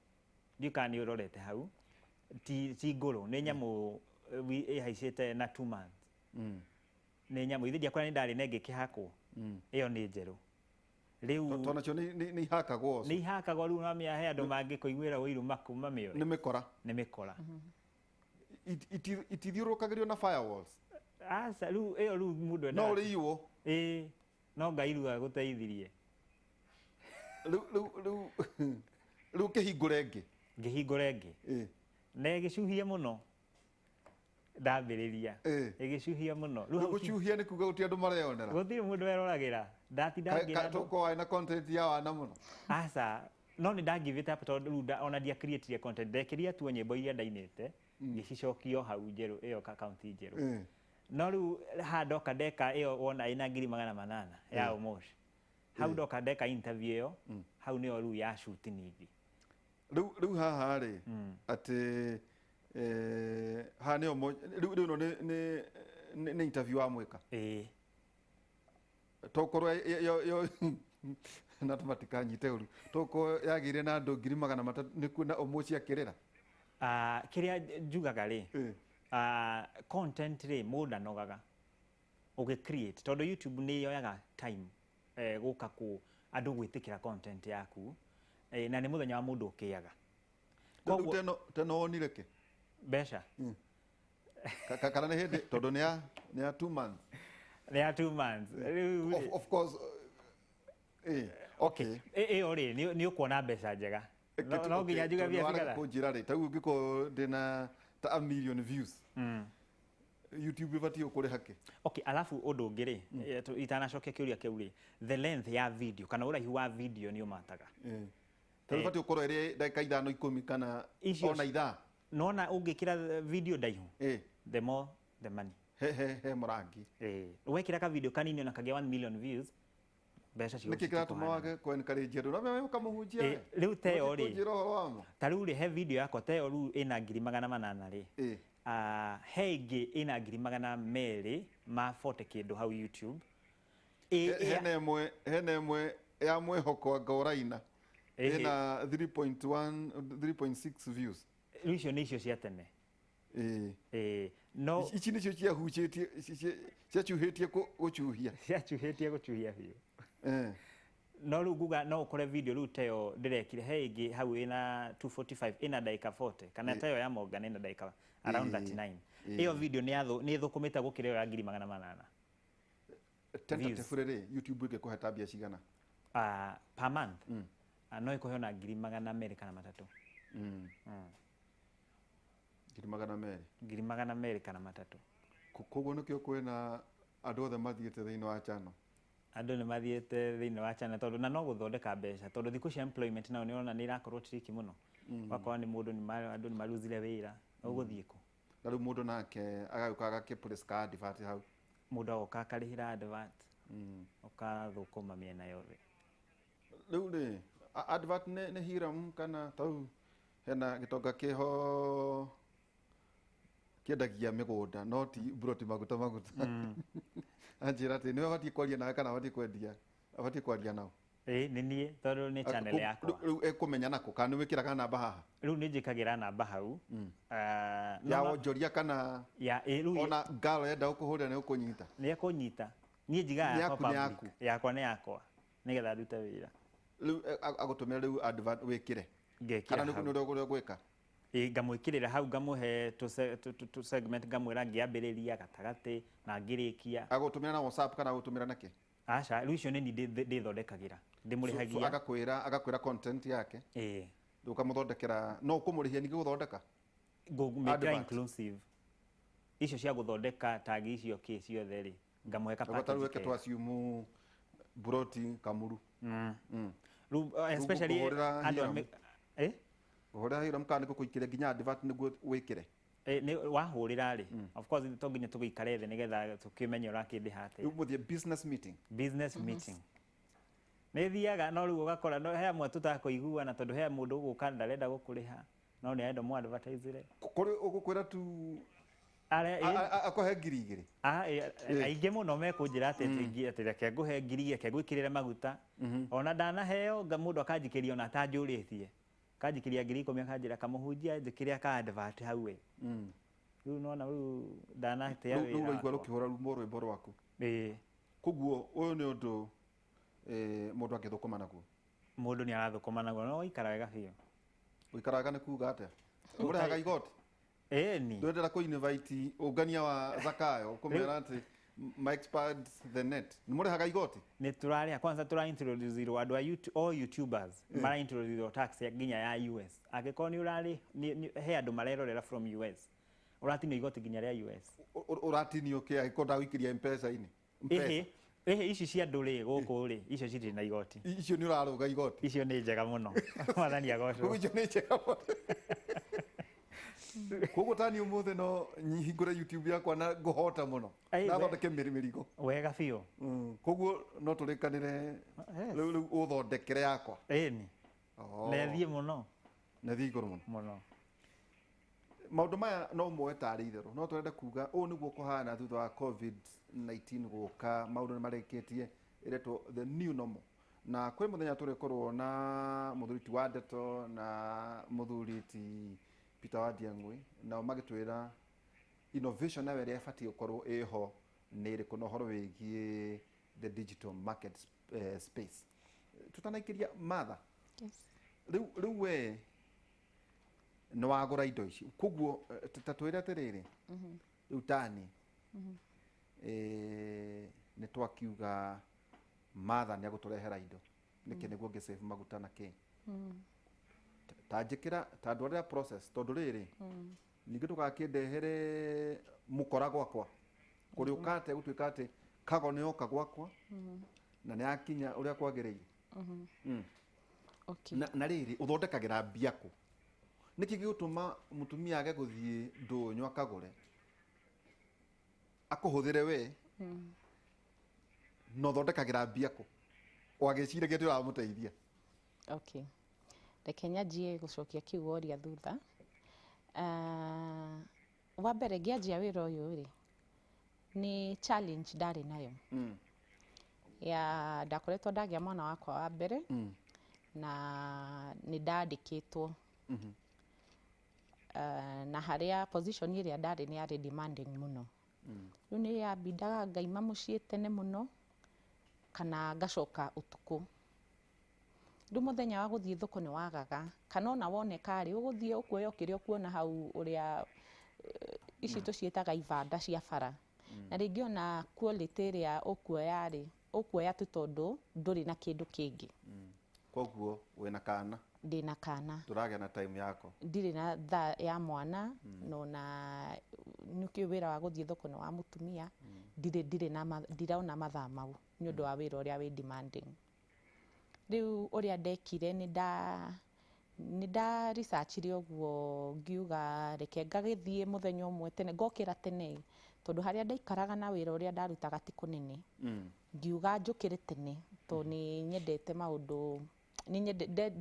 Ndiũĩ kana nĩ ũrorete hau. Ti ngũrũ, nĩ nyamũ ĩhaicĩte na 2 months. Nĩ nyamũ, ithe ndiakora nĩ ndarĩ na ĩngĩ ĩkĩhakwo. Ĩyo nĩ njerũ. Rĩu Tondũ nacio nĩ ihakagwo Nĩ ihakagwo rĩu no mĩahe andũ mangĩkũiguĩra ũiru mamĩoe. Nĩ mĩkora. Nĩ mĩkora. Itithiũrũrũkagĩrio na firewalls. Aca, rĩu ĩyo rĩu mũndũ endaga. No ũrĩiywo. Ĩĩ, no Ngai rĩu agũteithirie. Rĩu ũkĩhingũre ĩngĩ. Ngĩhingũra ĩngĩ. Na ĩgĩcuhia mũno. Ndambĩrĩria. Ĩgĩcuhia mũno. Rĩu hau Gũcuhia nĩ kuga gũtirĩ andũ mareyonera. Gũtirĩ mũndũ weroragĩra. Ndatinda ngĩra andũ. Tũkorwo warĩ na content ya wana mũno. Aca, no nĩ ndangivĩte up tondũ rĩu ona ndia create content. Ndekĩrire tu nyĩmbo iria ndainĩte, ngĩcicokia hau njerũ, ĩyo account njerũ. No rĩu haha ndoka ndeka ĩyo wona ĩna 800,000 ya Omosh. Hau ndoka ndeka interview ĩyo, hau nĩyo rĩu ya shoot ningĩ. Rĩu haha rĩ, atĩ, haha nĩyo rĩu ĩno nĩ interview wa mwĩka. Tokorwo yo na tũmatikanyite ũru. Tokorwo yagĩire na andũ 300,000 nĩ kuona Omosh akĩrĩra. Kĩrĩa njugaga rĩ, content rĩ, mũndũ ndanogaga ũgĩ create, tondũ YouTube nĩ yoyaga time, gũka kũ andũ gwĩtĩkĩra content yaku, na nĩ mũthenya wa mũndũ ũkĩaga. Rĩu Koguo teno wonire kĩ? Mbeca. Kana nĩ hĩndĩ, tondũ nĩ ya 2 months. Nĩ ya 2 months. Rĩu Of course, okay. Ĩyo rĩ, nĩ ũkuona mbeca njega. No nginya njuge Tondũ mbia warega cigana? kũnjĩra rĩ, ta rĩu ũngĩkorwo ndĩna ta a million views. YouTube ĩbatiĩ gũkũrĩha kĩ? Okay, alafu ũndũ ũngĩ rĩ, itanacokia kĩũria kĩu rĩ, the length ya video kana ũraihu wa video nĩ ũmataga. Ta rĩu ĩbatiĩ gũkorwo ĩrĩ ndagĩka ithano, ikũmi kana Icio ona ithaa. Nona ũngĩkĩra video ndaihu, the more the money. He mũrangi. Ĩĩ, wekĩra ka video kanini ona kagĩa 1 million views, mbeca cio Nĩkĩ kĩratũma citikũhana. wage kũ encourage andũ na wewe ũkamũhunjia Ĩ, we? rĩu ta ĩyo rĩ. Ũkĩnjĩra ũhoro wamo. Ta rĩu rĩ, he video yakwa ta ĩyo rĩu ĩna 800,000 rĩ. Ah, he ĩngĩ ĩna 240,000 kĩndũ hau YouTube. Hena ĩmwe ya mwĩhoko anga ũraina ĩna 3.1 3.6 views. Rĩu icio nĩ icio cia tene. Ĩĩ, no Ici nĩcio ciahucĩtie, ciacuhĩtie gũcuhia. Ciacuhĩtie gũcuhia biũ. No rĩu nguga no ũkore video rĩu ta ĩyo ndĩrekire, he ĩngĩ hau ĩna 245, ĩna ndagĩka 40, kana ta ĩyo ya Morgan ĩna ndagĩka around 39. Ĩyo video nĩ ĩthũkũmĩte gũkĩra ĩyo ya 800,000. Tentatively rĩ, YouTube ĩngĩkũhe ta mbia cigana? Ah, per month? Ah, no ĩkũhe ona 203,000. 200,000? 203,000. Koguo nĩkĩo kwĩna andũ othe mathiĩte thĩinĩ wa channel. Andũ nĩ mathiĩte thĩinĩ wa channel tondũ na no gũthondeka mbeca, tondũ thikũ cia employment nayo nĩ ũrona nĩ ĩrakorwo tricky mũno. Ũgakora nĩ mũndũ nĩ andũ nĩ maruzire wĩra, ũgũthiĩ kũ? Na rĩu mũndũ nake agagĩũka agakĩ ka advert hau. Mũndũ agoka akarĩhĩra advert, ũkathũkũma mĩena yothe. Rĩu rĩ, advert nĩ Hiram kana tau hena gĩtonga kĩho kĩendagia mĩgũnda no ti broti maguta maguta, anjĩra atĩ nĩwe abatiĩ kwaria nawe kana abatiĩ kwendia, abatiĩ kwaria nao? Ĩĩ, nĩ niĩ, tondũ nĩ channel yakwa. Rĩu ekũmenya nakũ kana nĩ wĩkĩraga namba haha? Rĩu nĩ njĩkagĩra namba hau. Ah, Ya wonjoria kana ya ĩ, rĩu ona ngalo yenda gũkũhũrĩra nĩ ũkũnyita? Nĩ ekũnyita. Niĩ njigaga Nĩ yakwa yaku, nĩ public. Yaku. Yakwa nĩ yakwa nĩgetha ndute wĩra. Rĩu agũtũmĩra rĩu advert wĩkĩre Ngekĩra kana nĩ hau. nĩ ũrĩa ũrĩa ũgwĩka? Ĩ, ngamwĩkĩrĩra hau, ngamũhe tũ segment, ngamwĩra ngĩambĩrĩria, gatagatĩ na ngĩrĩkia. Agũtũmĩra na WhatsApp kana agũtũmĩra nakĩ? Aca, rĩu icio nĩ niĩ ndĩthondekagĩra, So ndĩmũrĩhagia. Agakwĩra content yake, Ĩĩ. rĩu ũkamũthondekera, no ũkũmũrĩhia ningĩ gũthondeka? Ngũmĩkĩra Advert. inclusive icio cia gũthondeka tag icio kĩ ciothe rĩ, ngamũhe ka Ũguo ta rĩu package reke kega. twasiumu broti Kamuru. Rĩu especially ngũkũhũrĩra andũ a Hiram. Eh? Ngũhũrĩra Hiram kana nĩngũkũikĩria nginya advert nĩguo wĩkĩre? Eh, nĩ wahũrĩra rĩ, of course to nginya tũgĩikare thĩ nĩgetha tũkĩmenye ũrakĩndĩha atĩa. Rĩu mũthiĩ business meeting? Business meeting nĩ thiaga, no rĩu ũgakora no he amwe tũtakũiguana, tondũ he mũndũ ũgũka ndarenda gũkũrĩha no nĩ arenda mũ advertise. Kũrĩ ũgũkwĩra tu Arĩa akũhe 2,000? Ah, aingĩ mũno mekũnjĩra atĩ atĩ reke ngũhe ngiri, reke ngwĩkĩrĩre maguta. Ona ndanaheo mũndũ akanjikĩria ona atanjũrĩtie, akanjikĩria 10,000, akanjĩra kamũhunjia njĩkĩre aka advert hau we. Rĩu nona rĩu ndanatĩa Rĩu wĩra ũraigua wakwa. rũkĩhũra rumo rwĩmbo rwaku. Ĩĩ. Koguo ũyũ nĩ ũndũ mũndũ angĩthũkũma naguo? Mũndũ nĩ arathũkũma naguo no ũikara wega biũ. Ũikaraga nĩ kuga atĩa? Ũrĩhaga igoti? Ĩni. Ndũrendera kũ invite ũngania wa Zakayo kũmera atĩ my expert the net nĩ mũrĩhaga igoti? Nĩ tũrarĩha. Kwanza tũra introduce andũ a YouTube, all YouTubers mara introduce tax nginya ya US. Angĩkorwo nĩ ũrarĩ he andũ marerorera from US, ũratinio igoti nginya rĩa US. Ũratinio kĩ angĩkorwo ndagũikĩria M-Pesa-inĩ? Ĩhĩ, ĩhĩ, ici cia andũ rĩ, gũkũ rĩ, icio citirĩ na igoti. Icio nĩ ũrarũga igoti? Icio nĩ njega mũno, Mwathani agocwo. Icio nĩ njega mũno. Koguo tani ũmũthĩ no hingũre YouTube yakwa na ngũhota mũno Ai, na thondeke mĩrigo. Wega biũ. Koguo no tũrĩkanĩre rĩu ũthondekere yakwa? Ĩni. Oh. Na ĩthiĩ mũno. Na ĩthiĩ igũrũ mũno. Mũno. Maũndũ maya no moe tarĩ itherũ, no tũrenda kuga ũũ nĩguo kũhana thutha wa COVID-19 gũka, maũndũ nĩ marĩkĩtie ĩretwo the new normal, na kwĩ mũthenya tũrĩkorwo na mũthuri ti wa Ndeto na mũthuri ti Peter wa Ndiang'ui, nao magĩtwĩra innovation nayo ĩrĩa ĩbatiĩ gũkorwo ĩho nĩ ĩrĩkũ na ũhoro wĩgiĩ the digital market space. Tutanaikĩria Martha. Yes. Rĩu we nĩ wagũra indo ici, koguo ta twĩre atĩrĩrĩ, rĩu tani nĩ twakiuga Martha nĩ agũtũrehera indo nĩkĩ nĩguo ngĩ save maguta na kĩ, ta njĩkĩra, ta ndwarĩra process, tondũ rĩrĩ ningĩ ndũgakĩndehere mũkora gwakwa kũrĩ ũkate gũtuĩka atĩ kago nĩ yoka gwakwa na nĩ yakinya ũrĩa kwagĩrĩire. Na rĩrĩ ũthondekagĩra mbia kũ? Nĩkĩ gĩgũtũma mũtumia age gũthiĩ ndũnyũ akagũre? Akũhũthĩre we na ũthondekagĩra mbia kũ o agĩciragia atĩ ũramũteithia? Okay, reke nyanjie gũcokia kĩu woria thutha. Wa mbere, ngĩanjia wĩra ũyũ rĩ, nĩ challenge ndarĩ nayo ya ndakoretwo ndagĩa mwana wakwa wa mbere na nĩ ndandĩkĩtwo na harĩa position ĩrĩa ndarĩ nĩ yarĩ demanding mũno. Rĩu nĩ yambindaga ngaima mũciĩ tene mũno kana ngacoka ũtukũ. Rĩu mũthenya wa gũthiĩ thoko nĩ wagaga, kana ona woneka rĩ, ũgũthiĩ ũkuoya o kĩrĩa ũkuona hau, ũrĩa ici tũciĩtaga ibanda cia bara, na rĩngĩ ona quality ĩrĩa ũkuoya rĩ, ũkuoya tu tondũ ndũrĩ na kĩndũ kĩngĩ. Koguo wĩna kana? Ndĩna kana. Ndũragĩa na time yako? Ndirĩ na thaa ya mwana no na nĩkĩo wĩra wa gũthiĩ thoko nĩ wa mũtumia. Ndirĩ na ndirona mathaa mau nĩ ũndũ wa wĩra ũrĩa wĩ demanding. Rĩu ũrĩa ndekire, nĩ nda researchire ũguo, ngiuga reke ngagĩthiĩ mũthenya ũmwe tene, ngokĩra tene, tondũ harĩa ndaikaraga na wĩra ũrĩa ndarutaga ti kũnene. Ngiuga njũkĩre tene tondũ nĩ nyendete maũndũ, nĩ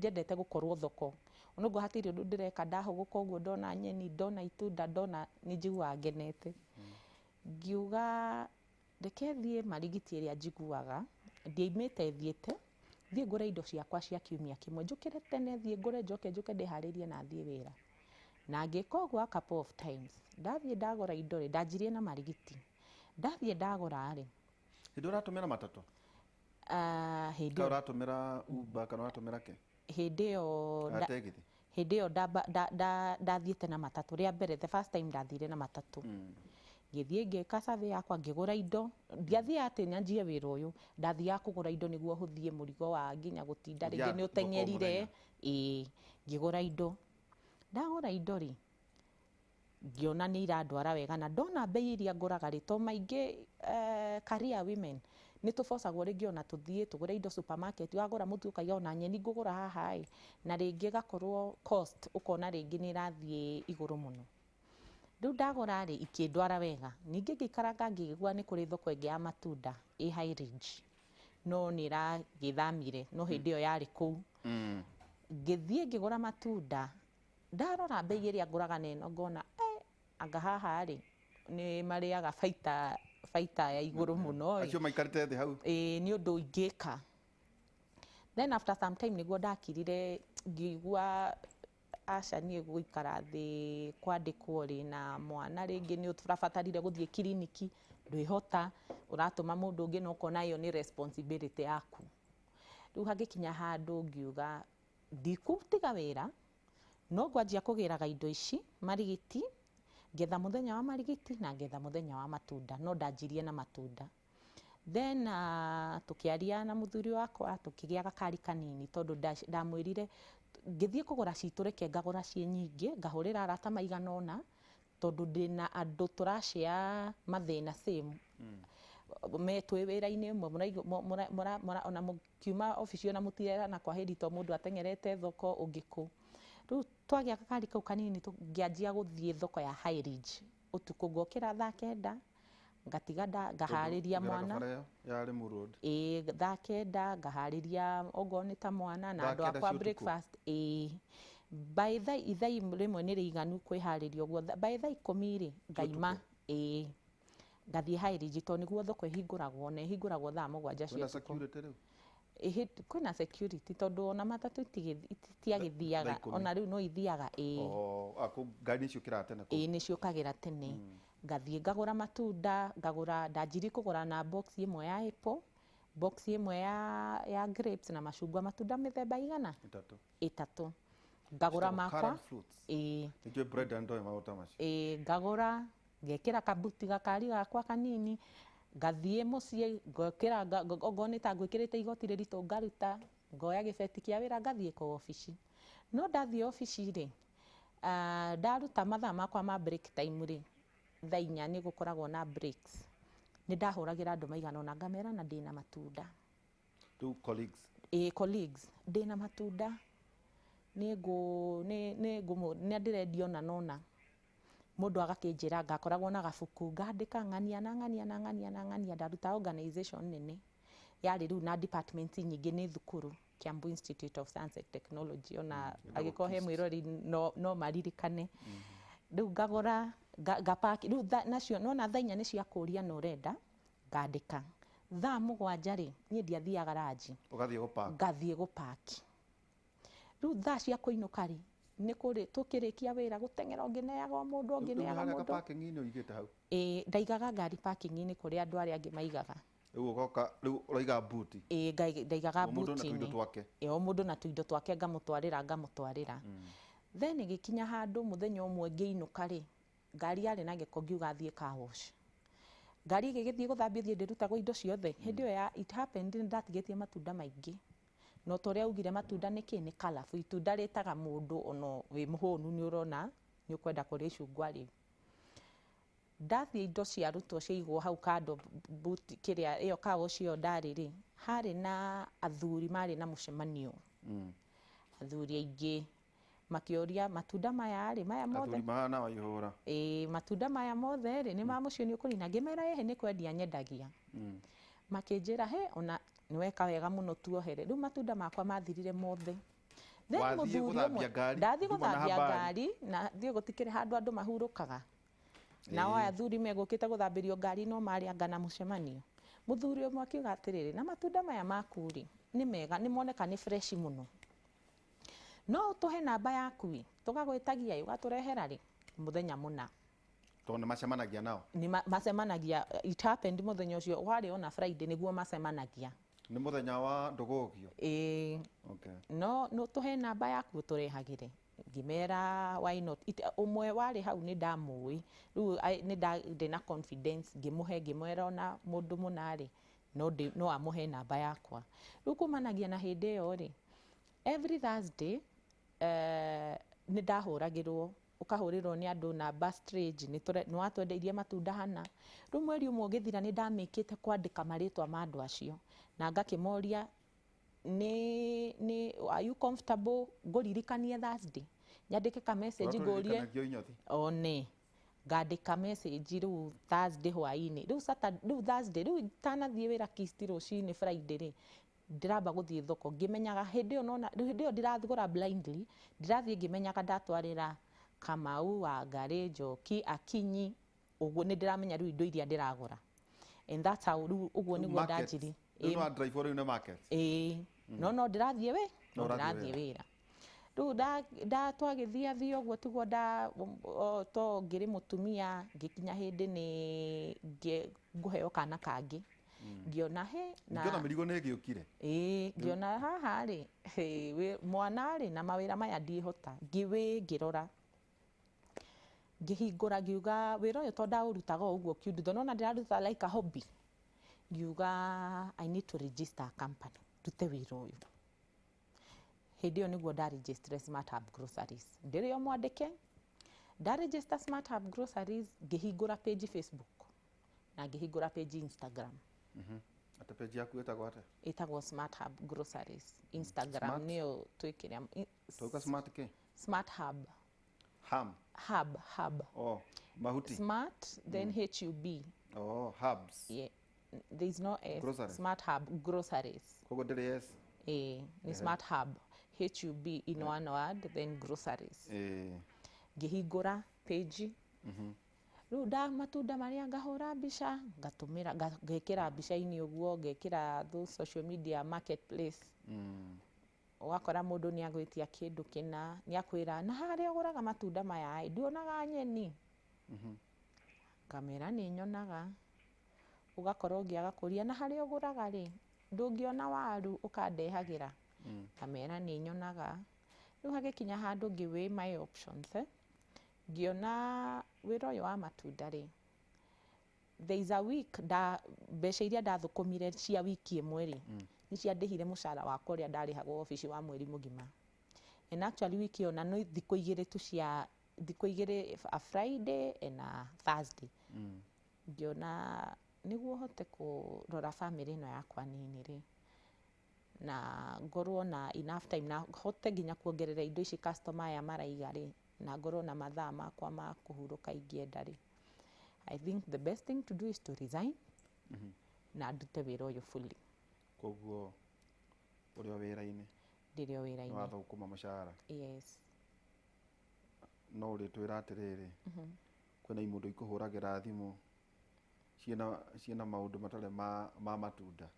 nyendete gũkorwo thoko. Onoguo hatirĩ ũndũ ndĩreka, ndahũgũka ũguo ndona nyeni, ndona itunda, ndona, nĩ njiguaga ngenete. Ngiuga reke thiĩ Marigiti ĩrĩa njiguaga ndiaimĩte, thiĩte thiĩ ngũre indo ciakwa cia kiumia kĩmwe, njũkĩre tene, thiĩ ngũre, njoke njũke ndĩharĩrie na thiĩ wĩra. Na ngĩka ũguo a couple of times. Ndathiĩ ndagũra indo rĩ, ndanjirie na Marigiti, ndathiĩ ndagũra rĩ, Hĩndĩ ũratũmĩra matatũ? Ah, hĩndĩ Kana ĩyo ũratũmĩra Uber kana ũratũmĩra kĩ? Hĩndĩ ĩyo Kana tegithi? Hĩndĩ ĩyo ndathiĩte na matatũ rĩa mbere, the first time ndathire na matatũ. Ngĩthiĩ ngĩka survey yakwa, ngĩgũra indo. Ndiathiaga atĩ nyanjie wĩra ũyũ, ndathiaga kũgũra indo nĩguo hũthie mũrigo wa nginya gũtinda rĩngĩ Ũthiaga nĩ thoko o ũteng'erire. Mũthenya? Ĩĩ, ngĩgũra indo. Ndagũra indo rĩ, ngĩona nĩ irandwara wega, na ndona mbei iria ngũraga rĩ, to maingĩ career women nĩ tũbocagwo rĩngĩ ona tũthiĩ tũgũre indo supermarket, wagũra mũtu ũkaiga ona nyeni ngũgũra haha ĩ, na rĩngĩ ĩgakorwo cost ũkona rĩngĩ nĩ ĩrathiĩ igũrũ mũno. Rĩu ndagũra rĩ, ikĩndwara wega. Ningĩ ngĩikaranga, ngĩigua nĩ kũrĩ thoko ĩngĩ ya matunda ĩ High Ridge, no nĩ ĩragĩthamire, no hĩndĩ ĩyo yarĩ kũu. Ngĩthiĩ ngĩgũra matunda, ndarora mbei ĩrĩa ngũraga na ĩno, ngona anga haha rĩ nĩ marĩaga baita, baita ya igũrũ mũno ĩ. Acio maikarĩte thĩ hau. Ĩĩ, nĩ ũndũ ingĩka. Then after some time nĩguo ndakirire, ngĩigua aca, niĩ gũikara thĩ kwandĩkwo rĩ na mwana, rĩngĩ nĩ ũrabatarire gũthiĩ kiriniki, ndwĩhota, ũratũma mũndũ ũngĩ na ũkona ĩyo nĩ responsibility yaku. Rĩu hangĩkinya handũ ngiuga ndikũtiga wĩra, no ngwanjia kũgĩraga indo ici Marigiti, ngetha mũthenya wa Marigiti na ngetha mũthenya wa matunda. No ndanjirie na matunda. Then tũkĩaria na mũthuri wakwa, tũkĩgĩa gakari kanini, tondũ ndamwĩrire ngĩthiĩ kũgũra citũ, reke ngagũra ciĩ nyingĩ, ngahũrĩra arata maigana ũna, tondũ ndĩna andũ tũracĩa mathĩna same me twĩ wĩra-inĩ ũmwe, ona mũkiuma obici ona mũtirerana kwahĩri, to mũndũ ateng'erete thoko ũngĩ kũ. Rĩu twagĩa gakari kau kanini, ngĩanjia gũthiĩ thoko ya High Ridge ũtukũ, ngokĩra thaa 9, ngatiga ngaharĩria mwana. Bara ĩyo ya Limuru Road? Ĩĩ, thaa 9 ngaharĩria okorwo nĩ ta mwana na Thaa andũ 9 akwa cia ũtukũ? Breakfast, ĩĩ, by thaa ithaa rĩmwe nĩ rĩiganu kwĩharĩria ũguo. By thaa 10 rĩ, ngaima, ĩĩ, ngathiĩ High Ridge, tondũ nĩguo thoko ĩhingũragwo, na ĩhingũragwo thaa 7 cia Kwĩna ũtukũ. Security rĩu? Kwĩna security, tondũ ona matatũ itiagĩthiaga. Thaa 10? Ona rĩu no ithiaga, ĩĩ. Oh, ngari nĩ ciũkĩraga tene kũu? Ĩĩ, nĩ ciũkagĩra tene. Ngathiĩ ngagũra matunda, ngagũra, ndanjiri kũgũra na box ĩmwe ya apple, box ĩmwe ya grapes na macungwa, matunda mĩthemba igana 3. 3 ngagũra Ciĩtagwo makwa. currant fruits. Ĩĩ. Nĩnjũĩ Brenda ndoĩ maũndũ ta macio. Ĩĩ, ngagũra, ngekĩra kabuti gakari gakwa kanini, ngathiĩ mũciĩ, ngekĩra okorwo nĩ ta ngwĩkĩrĩte igoti rĩritũ, ngaruta, ngoya gĩbeti kĩa wĩra, ngathiĩ kũ obici. No ndathiĩ obici rĩ, ndaruta mathaa makwa ma break time rĩ, thaa 4 nĩ gũkoragwo na breaks, nĩ ndahũragĩra andũ maigana ũna, ngamera na ndĩna matunda. Rĩu colleagues? Ĩĩ, colleagues, ndĩna matunda, nĩ ngũ nĩ nĩ ngũmũ nĩ ndĩrendia ona nona. Mũndũ agakĩnjĩra ngakoragwo na gabuku, ngandĩka ng'ania na ng'ania na ng'ania na ng'ania. Ndaruta organization nene yarĩ rĩu na department nyingĩ. Nĩ thukuru, Kiambu Institute of Science and Technology, ona Ĩtagwo angĩkorwo he KIST. mwĩrori no maririkane. Rĩu ngagũra ngapaki rĩu nacio nona thaa 4 nĩ cia kũũria na ũrenda ngandĩka thaa 7 rĩ, niĩ ndiathiaga ranji. Ũgathiĩ gũpaka. Ngathiĩ gũpaki. Rĩu thaa cia kũinũka rĩ, nĩ kũrĩ tũkĩrĩkia wĩra gũteng'era ũngĩneaga o mũndũ Rĩu ũngĩneaga harĩa mũndũ. Parking-inĩ ũigĩte hau? Ĩĩ, ndaigaga ngari parking-inĩ kũrĩa andũ arĩa angĩ maigaga. Rĩu ũgoka rĩu ũraiga buti? Ĩĩ, ndaigaga O mũndũ na tũindo buti-inĩ. twake. Ĩ, o mũndũ na tũindo twake, ngamũtwarĩra ngamũtwarĩra. Then ĩgĩkinya handũ mũthenya ũmwe ngĩinũka rĩ, ngari yarĩ na gĩko, ngiuga thiĩ car wash. Ngari ĩgĩgĩthiĩ gũthambio, thiĩ ndĩrutagwo indo ciothe. Hĩndĩ ĩyo ya it happened nĩ ndatigĩtie matunda maingĩ, no ta ũrĩa augire, matunda nĩ kĩ? Nĩ colourful. Itunda rĩtaga mũndũ, ona wĩ mũhũnu nĩ ũrona nĩ ũkwenda kũrĩa icungwa. Rĩu ndathiĩ, indo ciarutwo ciaigwo hau kando buti kĩrĩa ĩyo car wash ĩyo ndarĩ rĩ, harĩ na athuri marĩ na mũcemanio, athuri aingĩ makĩũria, matunda maya rĩ, maya mothe Athuri mahana waihũra. Ĩĩ, matunda maya mothe rĩ, nĩ ma mũciĩ nĩ ũkũrina? Ngĩmera ĩhĩ, nĩ kwendia nyendagia. Makĩnjĩra, he, ona nĩ weka wega mũno, tuohere. Rĩu matunda makwa mathirire mothe. Then Wathiĩ mũthuri gũthambia ũmwe ngari, ndathiĩ nduma na gũthambia habari. ngari na thiĩ gũtikĩrĩ handũ andũ mahurũkaga, nao aya athuri megũkĩte gũthambĩrio ngari no marĩ anga na mũcemanio. Mũthuri ũmwe akiuga atĩrĩrĩ, na matunda maya maku rĩ, nĩ mega, nĩ moneka nĩ fresh mũno, no ũtũhe namba yaku ĩ, tũgagwĩtagia ĩ, ũgatũrehera rĩ mũthenya mũna. Tondũ nĩ macemanagia nao. Nĩ macemanagia. It happened mũthenya ũcio warĩ ona Friday nĩguo macemanagia. Nĩ mũthenya wa ndũgũgio. Ĩĩ. No tũhe namba yaku ũtũrehagĩre. Ngĩmera why not. Ũmwe warĩ hau nĩ ndamũĩ rĩu, nĩ ndĩ na confidence, ngĩmũhe, ngĩmwĩra ona mũndũ mũna rĩ, no amũhe namba yakwa. Rĩu kumanagia na hĩndĩ ĩyo rĩ, every Thursday nĩ ndahũragĩrwo, ũkahũrĩrwo nĩ andũ namba strange, nĩ watwendeirie matunda hana. Rĩu mweri ũmwe ũgĩthira, nĩ ndamĩkĩte kwandĩka marĩtwa ma andũ acio na ngakĩmoria, nĩ are you comfortable ngũririkanie Thursday, nyandĩke ka message ngũrie? Ũratũririkanagia inyothi. One ngandĩka message rĩu Thursday hwaĩ-inĩ, rĩu Saturday, rĩu Thursday, rĩu itanathiĩ wĩra KIST rũcinĩ Friday rĩ, ndĩramba gũthiĩ thoko ngĩmenyaga hĩndĩ ĩyo nona rĩu hĩndĩ ĩyo ndiragũra blindly, ndĩrathiĩ ngĩmenyaga ndatwarĩra Kamau, Wangari, Njoki, Akinyi, ũguo nĩ ndĩramenya rĩu indo iria ndĩragũra. And that's how rĩu ũguo Rĩu nĩguo market, ndanjiri. Rĩu no drive rĩu nĩ market. Ĩĩ, no ndĩrathiĩ we no No ũrathiĩ. Ndĩrathiĩ wĩra rĩu nda twagĩthia thia ũguo tiguo nda to ngĩrĩ mũtumia, ngĩkinya hĩndĩ nĩ ngũheo kana kangĩ, ngĩona he na Ngĩona mĩrigo nĩ ĩgĩũkire. Ĩĩ, ngĩona haha rĩ, hĩ, mwana rĩ na mawĩra maya ndihota. Ngĩwĩ ngĩrora, ngĩhingũra, ngiuga wĩra ũyũ to ndaũrutaga o ũguo kiundutho, nona ndĩraruta like a hobby. Ngiuga I need to register a company, ndute wĩra ũyũ. Hĩndĩ ĩyo nĩguo ndaregister Smart Hub Groceries. Ndĩrĩ o mwandĩke, ndaregister Smart Hub Groceries, ngĩhingũra page Facebook na ngĩhingũra page Instagram. Ate page yaku ĩtagwo atĩa? Ĩtagwo Smart Hub Groceries Instagram. Smart? Nĩyo twĩkĩre Tauga smart kĩ? Smart Hub. Ham? Hub, hub. Oh, mahuti. Smart, then hub. Oh, hubs. Yeah. There is no S. Groceries. Smart Hub Groceries. Koguo ndĩrĩ S. Eh, ni Smart Hub, hub in one word, then groceries. Ngĩhingũra page rĩu nda matunda marĩa ngahũra mbica, ngatũmĩra, ngekĩra mbica-inĩ ũguo, ngekĩra those social media marketplace. Ũgakora mũndũ nĩ agwĩtia kĩndũ kĩna, nĩ akwĩra, na harĩa ũgũraga matunda maya ĩ, nduonaga nyeni? Ngamera nĩ nyonaga. Ũgakora ũngĩ agakũria, na harĩa ũgũraga rĩ, ndũngĩona waru ũkandehagĩra? Ngamera nĩ nyonaga. Rĩu hagĩkinya handũ ngĩ weigh my options, eh? Ngĩona wĩra ũyũ wa matunda rĩ, there is a week nda mbeca iria ndathũkũmire cia wiki ĩmwe rĩ, nĩ ciandĩhire mũcara wakwa ũrĩa ndarĩhagwo obici wa mweri mũgima. And actually wiki ĩyo na nĩ thikũ 2 tu, cia thikũ 2, a Friday and a Thursday. Ngĩona nĩguo hote kũrora family ĩno yakwa nini rĩ, na ngorwo na enough time na hote nginya kuongerera indo ici customer aya maraiga rĩ. Na ngorwo na mathaa makwa ma kũhurũka ingĩenda rĩ, I think the best thing to do is to resign na ndute wĩra ũyũ fully. Koguo ũrĩ o wĩra-inĩ? Ndĩrĩ o nĩ wĩra-inĩ. Wathũkũma mũcara? Yes. No ũrĩtwĩra atĩrĩrĩ, kwĩna imũndũ ikũhũragĩra thimũ ciĩna maũndũ matarĩ ma matunda?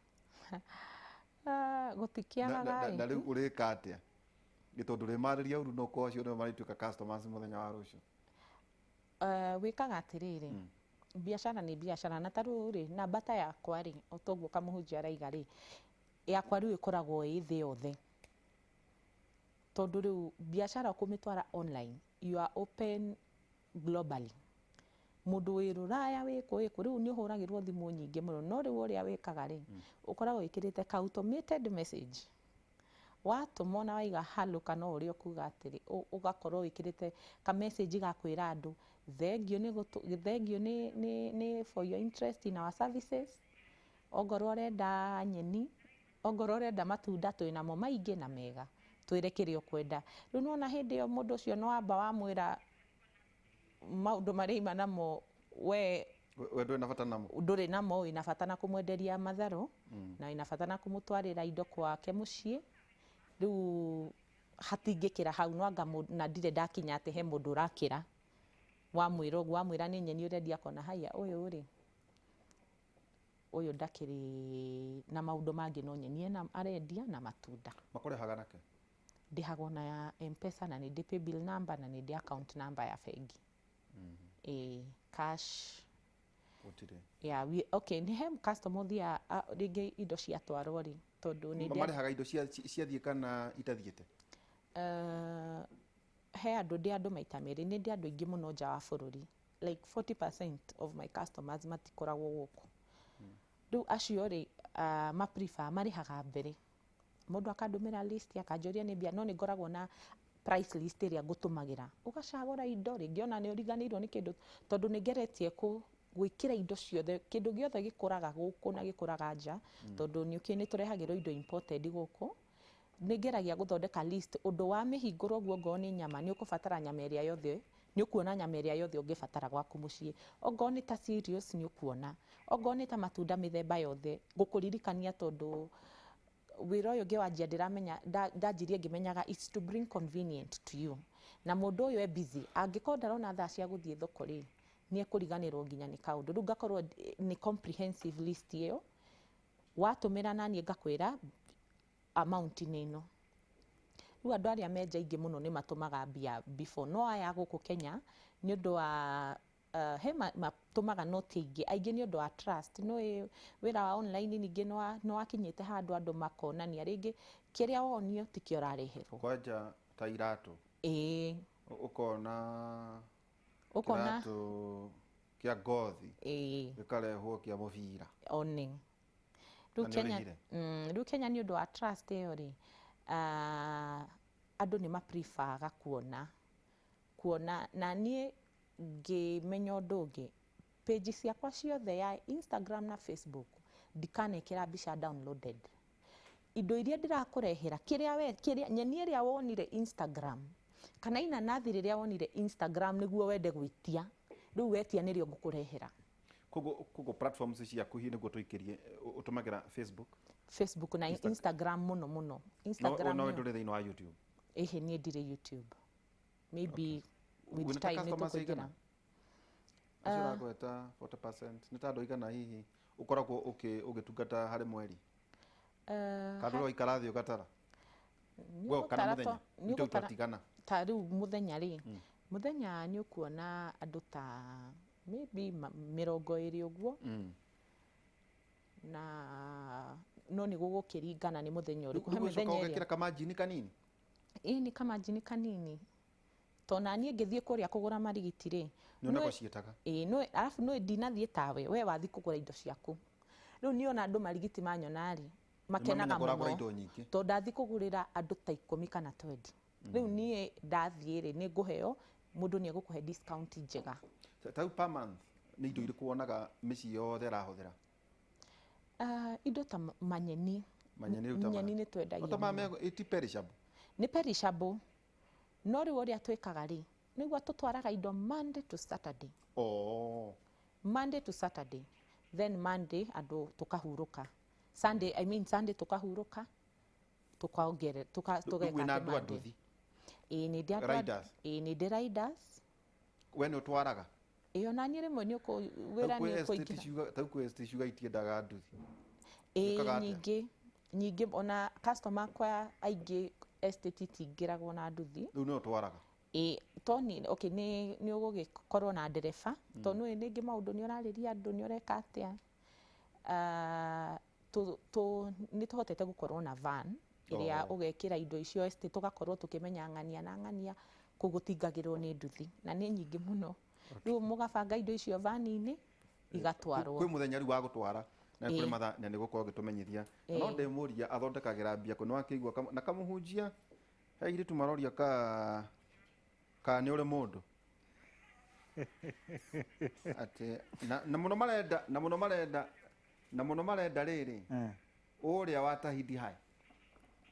Ah, gũtikĩagaga. Na rĩu ũrĩka atĩa? Nĩ tondũ ũrĩmarĩria ũru, no korwo acio nĩo marĩtuĩka customers mũthenya wa rũciũ. Wĩkaga atĩrĩrĩ, biacara nĩ biacara, na ta rĩu rĩ, namba ta yakwa rĩ, o toguo kamũhunjia araiga rĩ, yakwa rĩu ĩkoragwo ĩ thĩ yothe, tondũ rĩu biacara ũkũmĩtwara online, you are open globally. Mũndũ wĩ rũraya, wĩkũ wĩkũ, rĩu nĩ ũhũragĩrwo thimũ nyingĩ mũno. No rĩu ũrĩa wĩkaga rĩ, ũkoragwo wĩkĩrĩte ka automated message, watũma ona waiga hello kana ũrĩa ũkuga atĩrĩ, ũgakorwo wĩkĩrĩte ka message ga kwĩra andũ thengio nĩ thengio nĩ for your interest in our services. Ongorwo ũrenda nyeni, ongorwo ũrenda matunda, twĩnamo maingĩ na mega, twĩre kĩrĩa ũkwenda. Rĩu nĩwona hĩndĩ ĩyo mũndũ ũcio no wamba wamwĩra maũndũ marĩa ima namo we. We ndũrĩ na bata namo. Ndũrĩ namo. Wĩna bata na kũmwenderia matharũ na wĩna bata na kũmũtwarĩra indo kwake mũciĩ. Rĩu hatingĩkĩra hau. No anga na ndirĩ ndakinya atĩ he mũndũ ũrakĩra wamwĩra ũguo. Wamwĩra nĩ nyeni ũrendia, akona haya, ũyũ rĩ, ũyũ ndakĩrĩ na maũndũ mangĩ, no nyeni ena arendia na matunda. Makũrĩhaga nake? Ndĩhagwo na ya M-Pesa, na nĩ ndĩ paybill number, na nĩ ndĩ account number ya bengi. Ĩ cash? Gũtirĩ. Yeah, okay, nĩ he customer ũthiaga rĩngĩ indo ciatwarwo rĩ, tondũ nĩ Marĩhaga indo ciathiĩ kana itathiĩte? He andũ, ndĩ andũ maita merĩ. Nĩ ndĩ andũ aingĩ mũno nja wa bũrũri, like 40% of my customers matikoragwo gũkũ. Rĩu acio rĩ, ma prefer marĩhaga mbere. Mũndũ akandũmĩra list, akanjũria nĩ mbia, no nĩ ngoragwo na price list ĩrĩa ngũtũmagĩra, ũgacagũra indo. Rĩngĩ ona nĩ ũriganĩirwo nĩ kĩndũ, tondũ nĩ ngeretie gwĩkĩra indo ciothe, kĩndũ gĩothe gĩkũraga gũkũ na gĩkũraga nja, tondũ nĩ ũkĩ nĩ tũrehagĩrwo indo imported gũkũ. Nĩ ngeragia gũthondeka list ũndũ wa mĩhingũro ũguo. Ongorwo nĩ nyama, nĩ ũkũbatara nyama ĩrĩa yothe, nĩ ũkuona nyama ĩrĩa yothe ũngĩbatara gwaku mũciĩ. Ongorwo nĩ ta cereals, nĩ ũkuona. Ongorwo nĩ ta matunda, mĩthemba yothe. Ngũkũririkania, tondũ wĩra ũyũ ngĩwanjia ndĩramenya ndanjirie ngĩmenyaga it's to bring convenient to you, na mũndũ ũyũ e busy, angĩkorwo ndarona thaa cia gũthiĩ thoko rĩ, nĩ ekũriganĩrwo nginya nĩ kaũndũ. Rĩu ngakorwo nĩ comprehensive list ĩyo watũmĩra, naniĩ ngakwĩra amount nĩ ĩno. Rĩu andũ arĩa menja aingĩ mũno nĩ matũmaga mbia before, no aya gũkũ Kenya nĩ ũndũ wa he matũmaga noti aingĩ aingĩ nĩ ũndũ wa trust. Nĩ wĩra wa online ningĩ nĩ wakinyĩte handũ andũ makonania rĩngĩ kĩrĩa wonio tikĩo ũrareherwo. Kwanja ta iratũ? Ĩĩ. Ũkona ũkona kĩratũ kĩa ngothi gĩkarehwo kĩa mũbira. One rĩu Na nĩ Kenya ũrĩhire? Rĩu Kenya nĩ ũndũ wa trust ĩyo rĩ, andũ nĩ mapreferga kuona. Na niĩ ngĩmenya ũndũ ũngĩ, page ciakwa ciothe ya Instagram na Facebook, ndikanekĩra mbica downloaded. Indo iria ndĩrakũrehera, kĩrĩa we kĩrĩa nyeni ĩrĩa wonire Instagram kana inanathi rĩrĩa wonire Instagram nĩguo wende gwĩtia, rĩu wetia nĩrĩo ngũkũrehera. Koguo platforms ciaku hihi nĩguo tũikĩrie, ũtũmagĩra Facebook? Facebook na Instagram mũno mũno. Instagram. No nĩyo- ndũrĩ thĩinĩ wa YouTube? Ĩhĩ, niĩ ndirĩ YouTube. Maybe with Wĩna ta time nĩ customers tũkũingĩra. aigana? Acio ũragweta 40% nĩ ta andũ aigana hihi ũkoragwo ũgĩtungata harĩ mweri? Kana ndũrĩ waikara thĩ ũgatara? Nĩ Well, kana ũgũtara mũthenya. nĩ Nĩ ũgũtara twatigana. Ta rĩu mũthenya rĩ, mũthenya nĩ ũkuona andũ ta maybe 20 ũguo, na no nĩ gũgũkĩringana nĩ mũthenya ũrĩkũ. He Rĩu ũgacoka mĩthenya ĩrĩa ũgekĩra kamanjini kanini. Ĩ, nĩ kamanjini kanini, tondũ naniĩ ngĩthiĩ kũrĩa kũgũra marigiti rĩ, Nĩ onagwo ciĩtaga. Ĩĩ, nĩ arabu nĩ ndinathiĩ tawe we wathiĩ kũgũra indo ciaku. Rĩu niĩ ona andũ marigiti manyona rĩ, makenaga Nĩmamenya ũragũra mũno indo nyingĩ. Tondũ ndathiĩ kũgũrĩra andũ ta 10 kana 20. Rĩu niĩ ndathiĩ rĩ, nĩ ngũheo, mũndũ nĩ egũkũhe discount njega. Ta rĩu per month nĩ indo irĩkũ wonaga mĩciĩ yothe ĩrahũthĩra? Indo ta manyeni. Manyeni rĩu ta Nyeni maya. nĩ twendagia No ta maya mũno. ti perishable? Nĩ perishable, no rĩu ũrĩa twĩkaga rĩ, Nĩguo tũtwaraga indo Monday to Saturday. Oh. Monday to Saturday, then Monday andũ tũkahurũka, Sunday, I mean Sunday tũkahurũka, tũkaongere Rĩu tũgeka wĩna atĩ andũ a Monday. nduthi? Ĩĩ, nĩ ndĩ andũ a- Riders? Ĩĩ, nĩ ndĩ riders. We nĩ ũtwaraga? Ĩĩ, ona niĩ rĩmwe nĩ wĩra nĩ ũkũingĩra. Tau kwĩ estate ciuga itiendaga nduthi. Ĩĩ. Wĩkaga atĩa? Nyingĩ ona customer akwa aingĩ estate itingĩragwo na nduthi. Rĩu nĩ ũtwaraga? Ĩĩ, toni okay, nĩ ũgũgĩkorwo na ndereba, tondũ nĩ rĩngĩ maũndũ nĩ ũrarĩria andũ, nĩ ũreka atĩa. Ah, nĩ tũhotete gũkorwo na van ĩrĩa ũgekĩra indo icio estate, tũgakorwo tũkĩmenya ng'ania na ng'ania, kũu gũtingagĩrwo nĩ nduthi na nĩ nyingĩ mũno. Rĩu mũgabanga indo icio van-inĩ igatwarwo. Kwĩ mũthenya rĩu wa gũtwara na kũrĩ mathaa na nĩ gũkorwo ũgĩtũmenyithia. Na no ndĩmũria athondekagĩra mbia kũ, nĩ wakĩigua na kamũhunjia he airĩtu maroria ka nĩ ũrĩ mũndũ atĩ na mũno marenda, na mũno marenda, na mũno marenda rĩrĩ ũrĩa wa Tahidi High.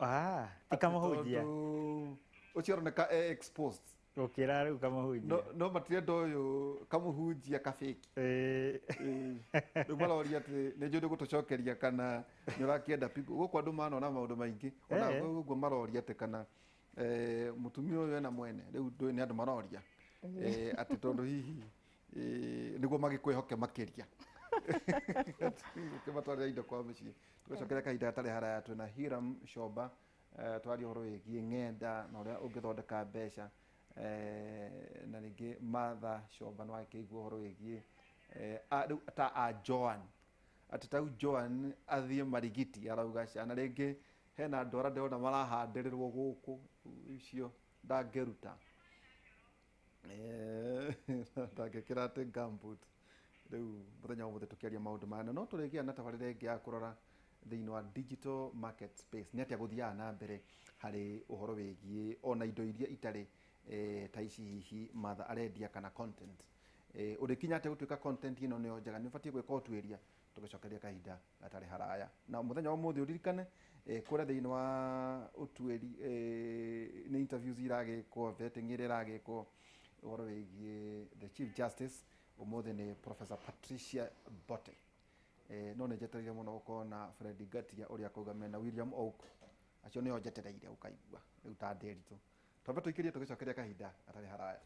Ah, ti kamũhunjia. Atĩ tondũ ũcio aroneka e exposed. Gũkĩra rĩu kamũhunjia. No matirenda ũyũ kamũhunjia kabĩki. Rĩu maroria atĩ nĩ njũĩ ndũgũtũcokeria kana nĩ ũrakĩenda people. Gũkũ andũ manona maũndũ maingĩ. Ona ũguo maroria atĩ kana mũtumia ũyũ ena mwene. Rĩu ndũĩ nĩ andũ maroria. Atĩ tondũ hihi nĩguo magĩkwĩhoke makĩria. Ũkĩmatwarĩra indo kwa mũciĩ. Tũgacokera kahinda gatarĩ haraya twĩna Hiram Shomba, twaria ũhoro wĩgiĩ ng'enda na ũrĩa ũngĩthondeka mbeca. Na rĩngĩ Martha Shomba nĩ wakĩigua ũhoro wĩgiĩ, rĩu ta a Joan, atĩ tau Joan athiĩ Marigiti arauga ca, na rĩngĩ hena andũ arĩa ndĩrona marahandĩrĩrwo gũkũ, icio ndangĩruta. Ndangĩkĩra atĩ gumboot. Rĩu mũthenya wa ũmũthĩ tũkĩaria maũndũ maya, no tũrĩgĩa na tabarĩra ĩngĩ ya kũrora thĩinĩ wa digital market space nĩ atĩa gũthiaga na mbere harĩ ũhoro wĩgiĩ ona indo iria itarĩ ta ici hihi Martha arendia kana content. Ũrĩkinya atĩa gũtuĩka content ĩno nĩyo njega, nĩ ũbatiĩ gwĩka ũtuĩria. Tũgĩcokeria kahinda gatarĩ haraya. Na mũthenya wa ũmũthĩ ũririkane, kũrĩa thĩinĩ wa ũtuĩri, nĩ interviews iragĩkwo, vetting ĩrĩa ĩragĩkwo ũhoro wĩgiĩ the Chief Justice ũmũthĩ nĩ Professor Patricia Bote. No nĩ njetereire mũno gũkorwo na Fred Ngatia ũrĩa akauga mena William Ouk. Acio nĩo njetereire ũkaigua rĩu ta Nderitu. Twambe tũikĩrie tũgĩcokeria kahinda gatarĩ haraya.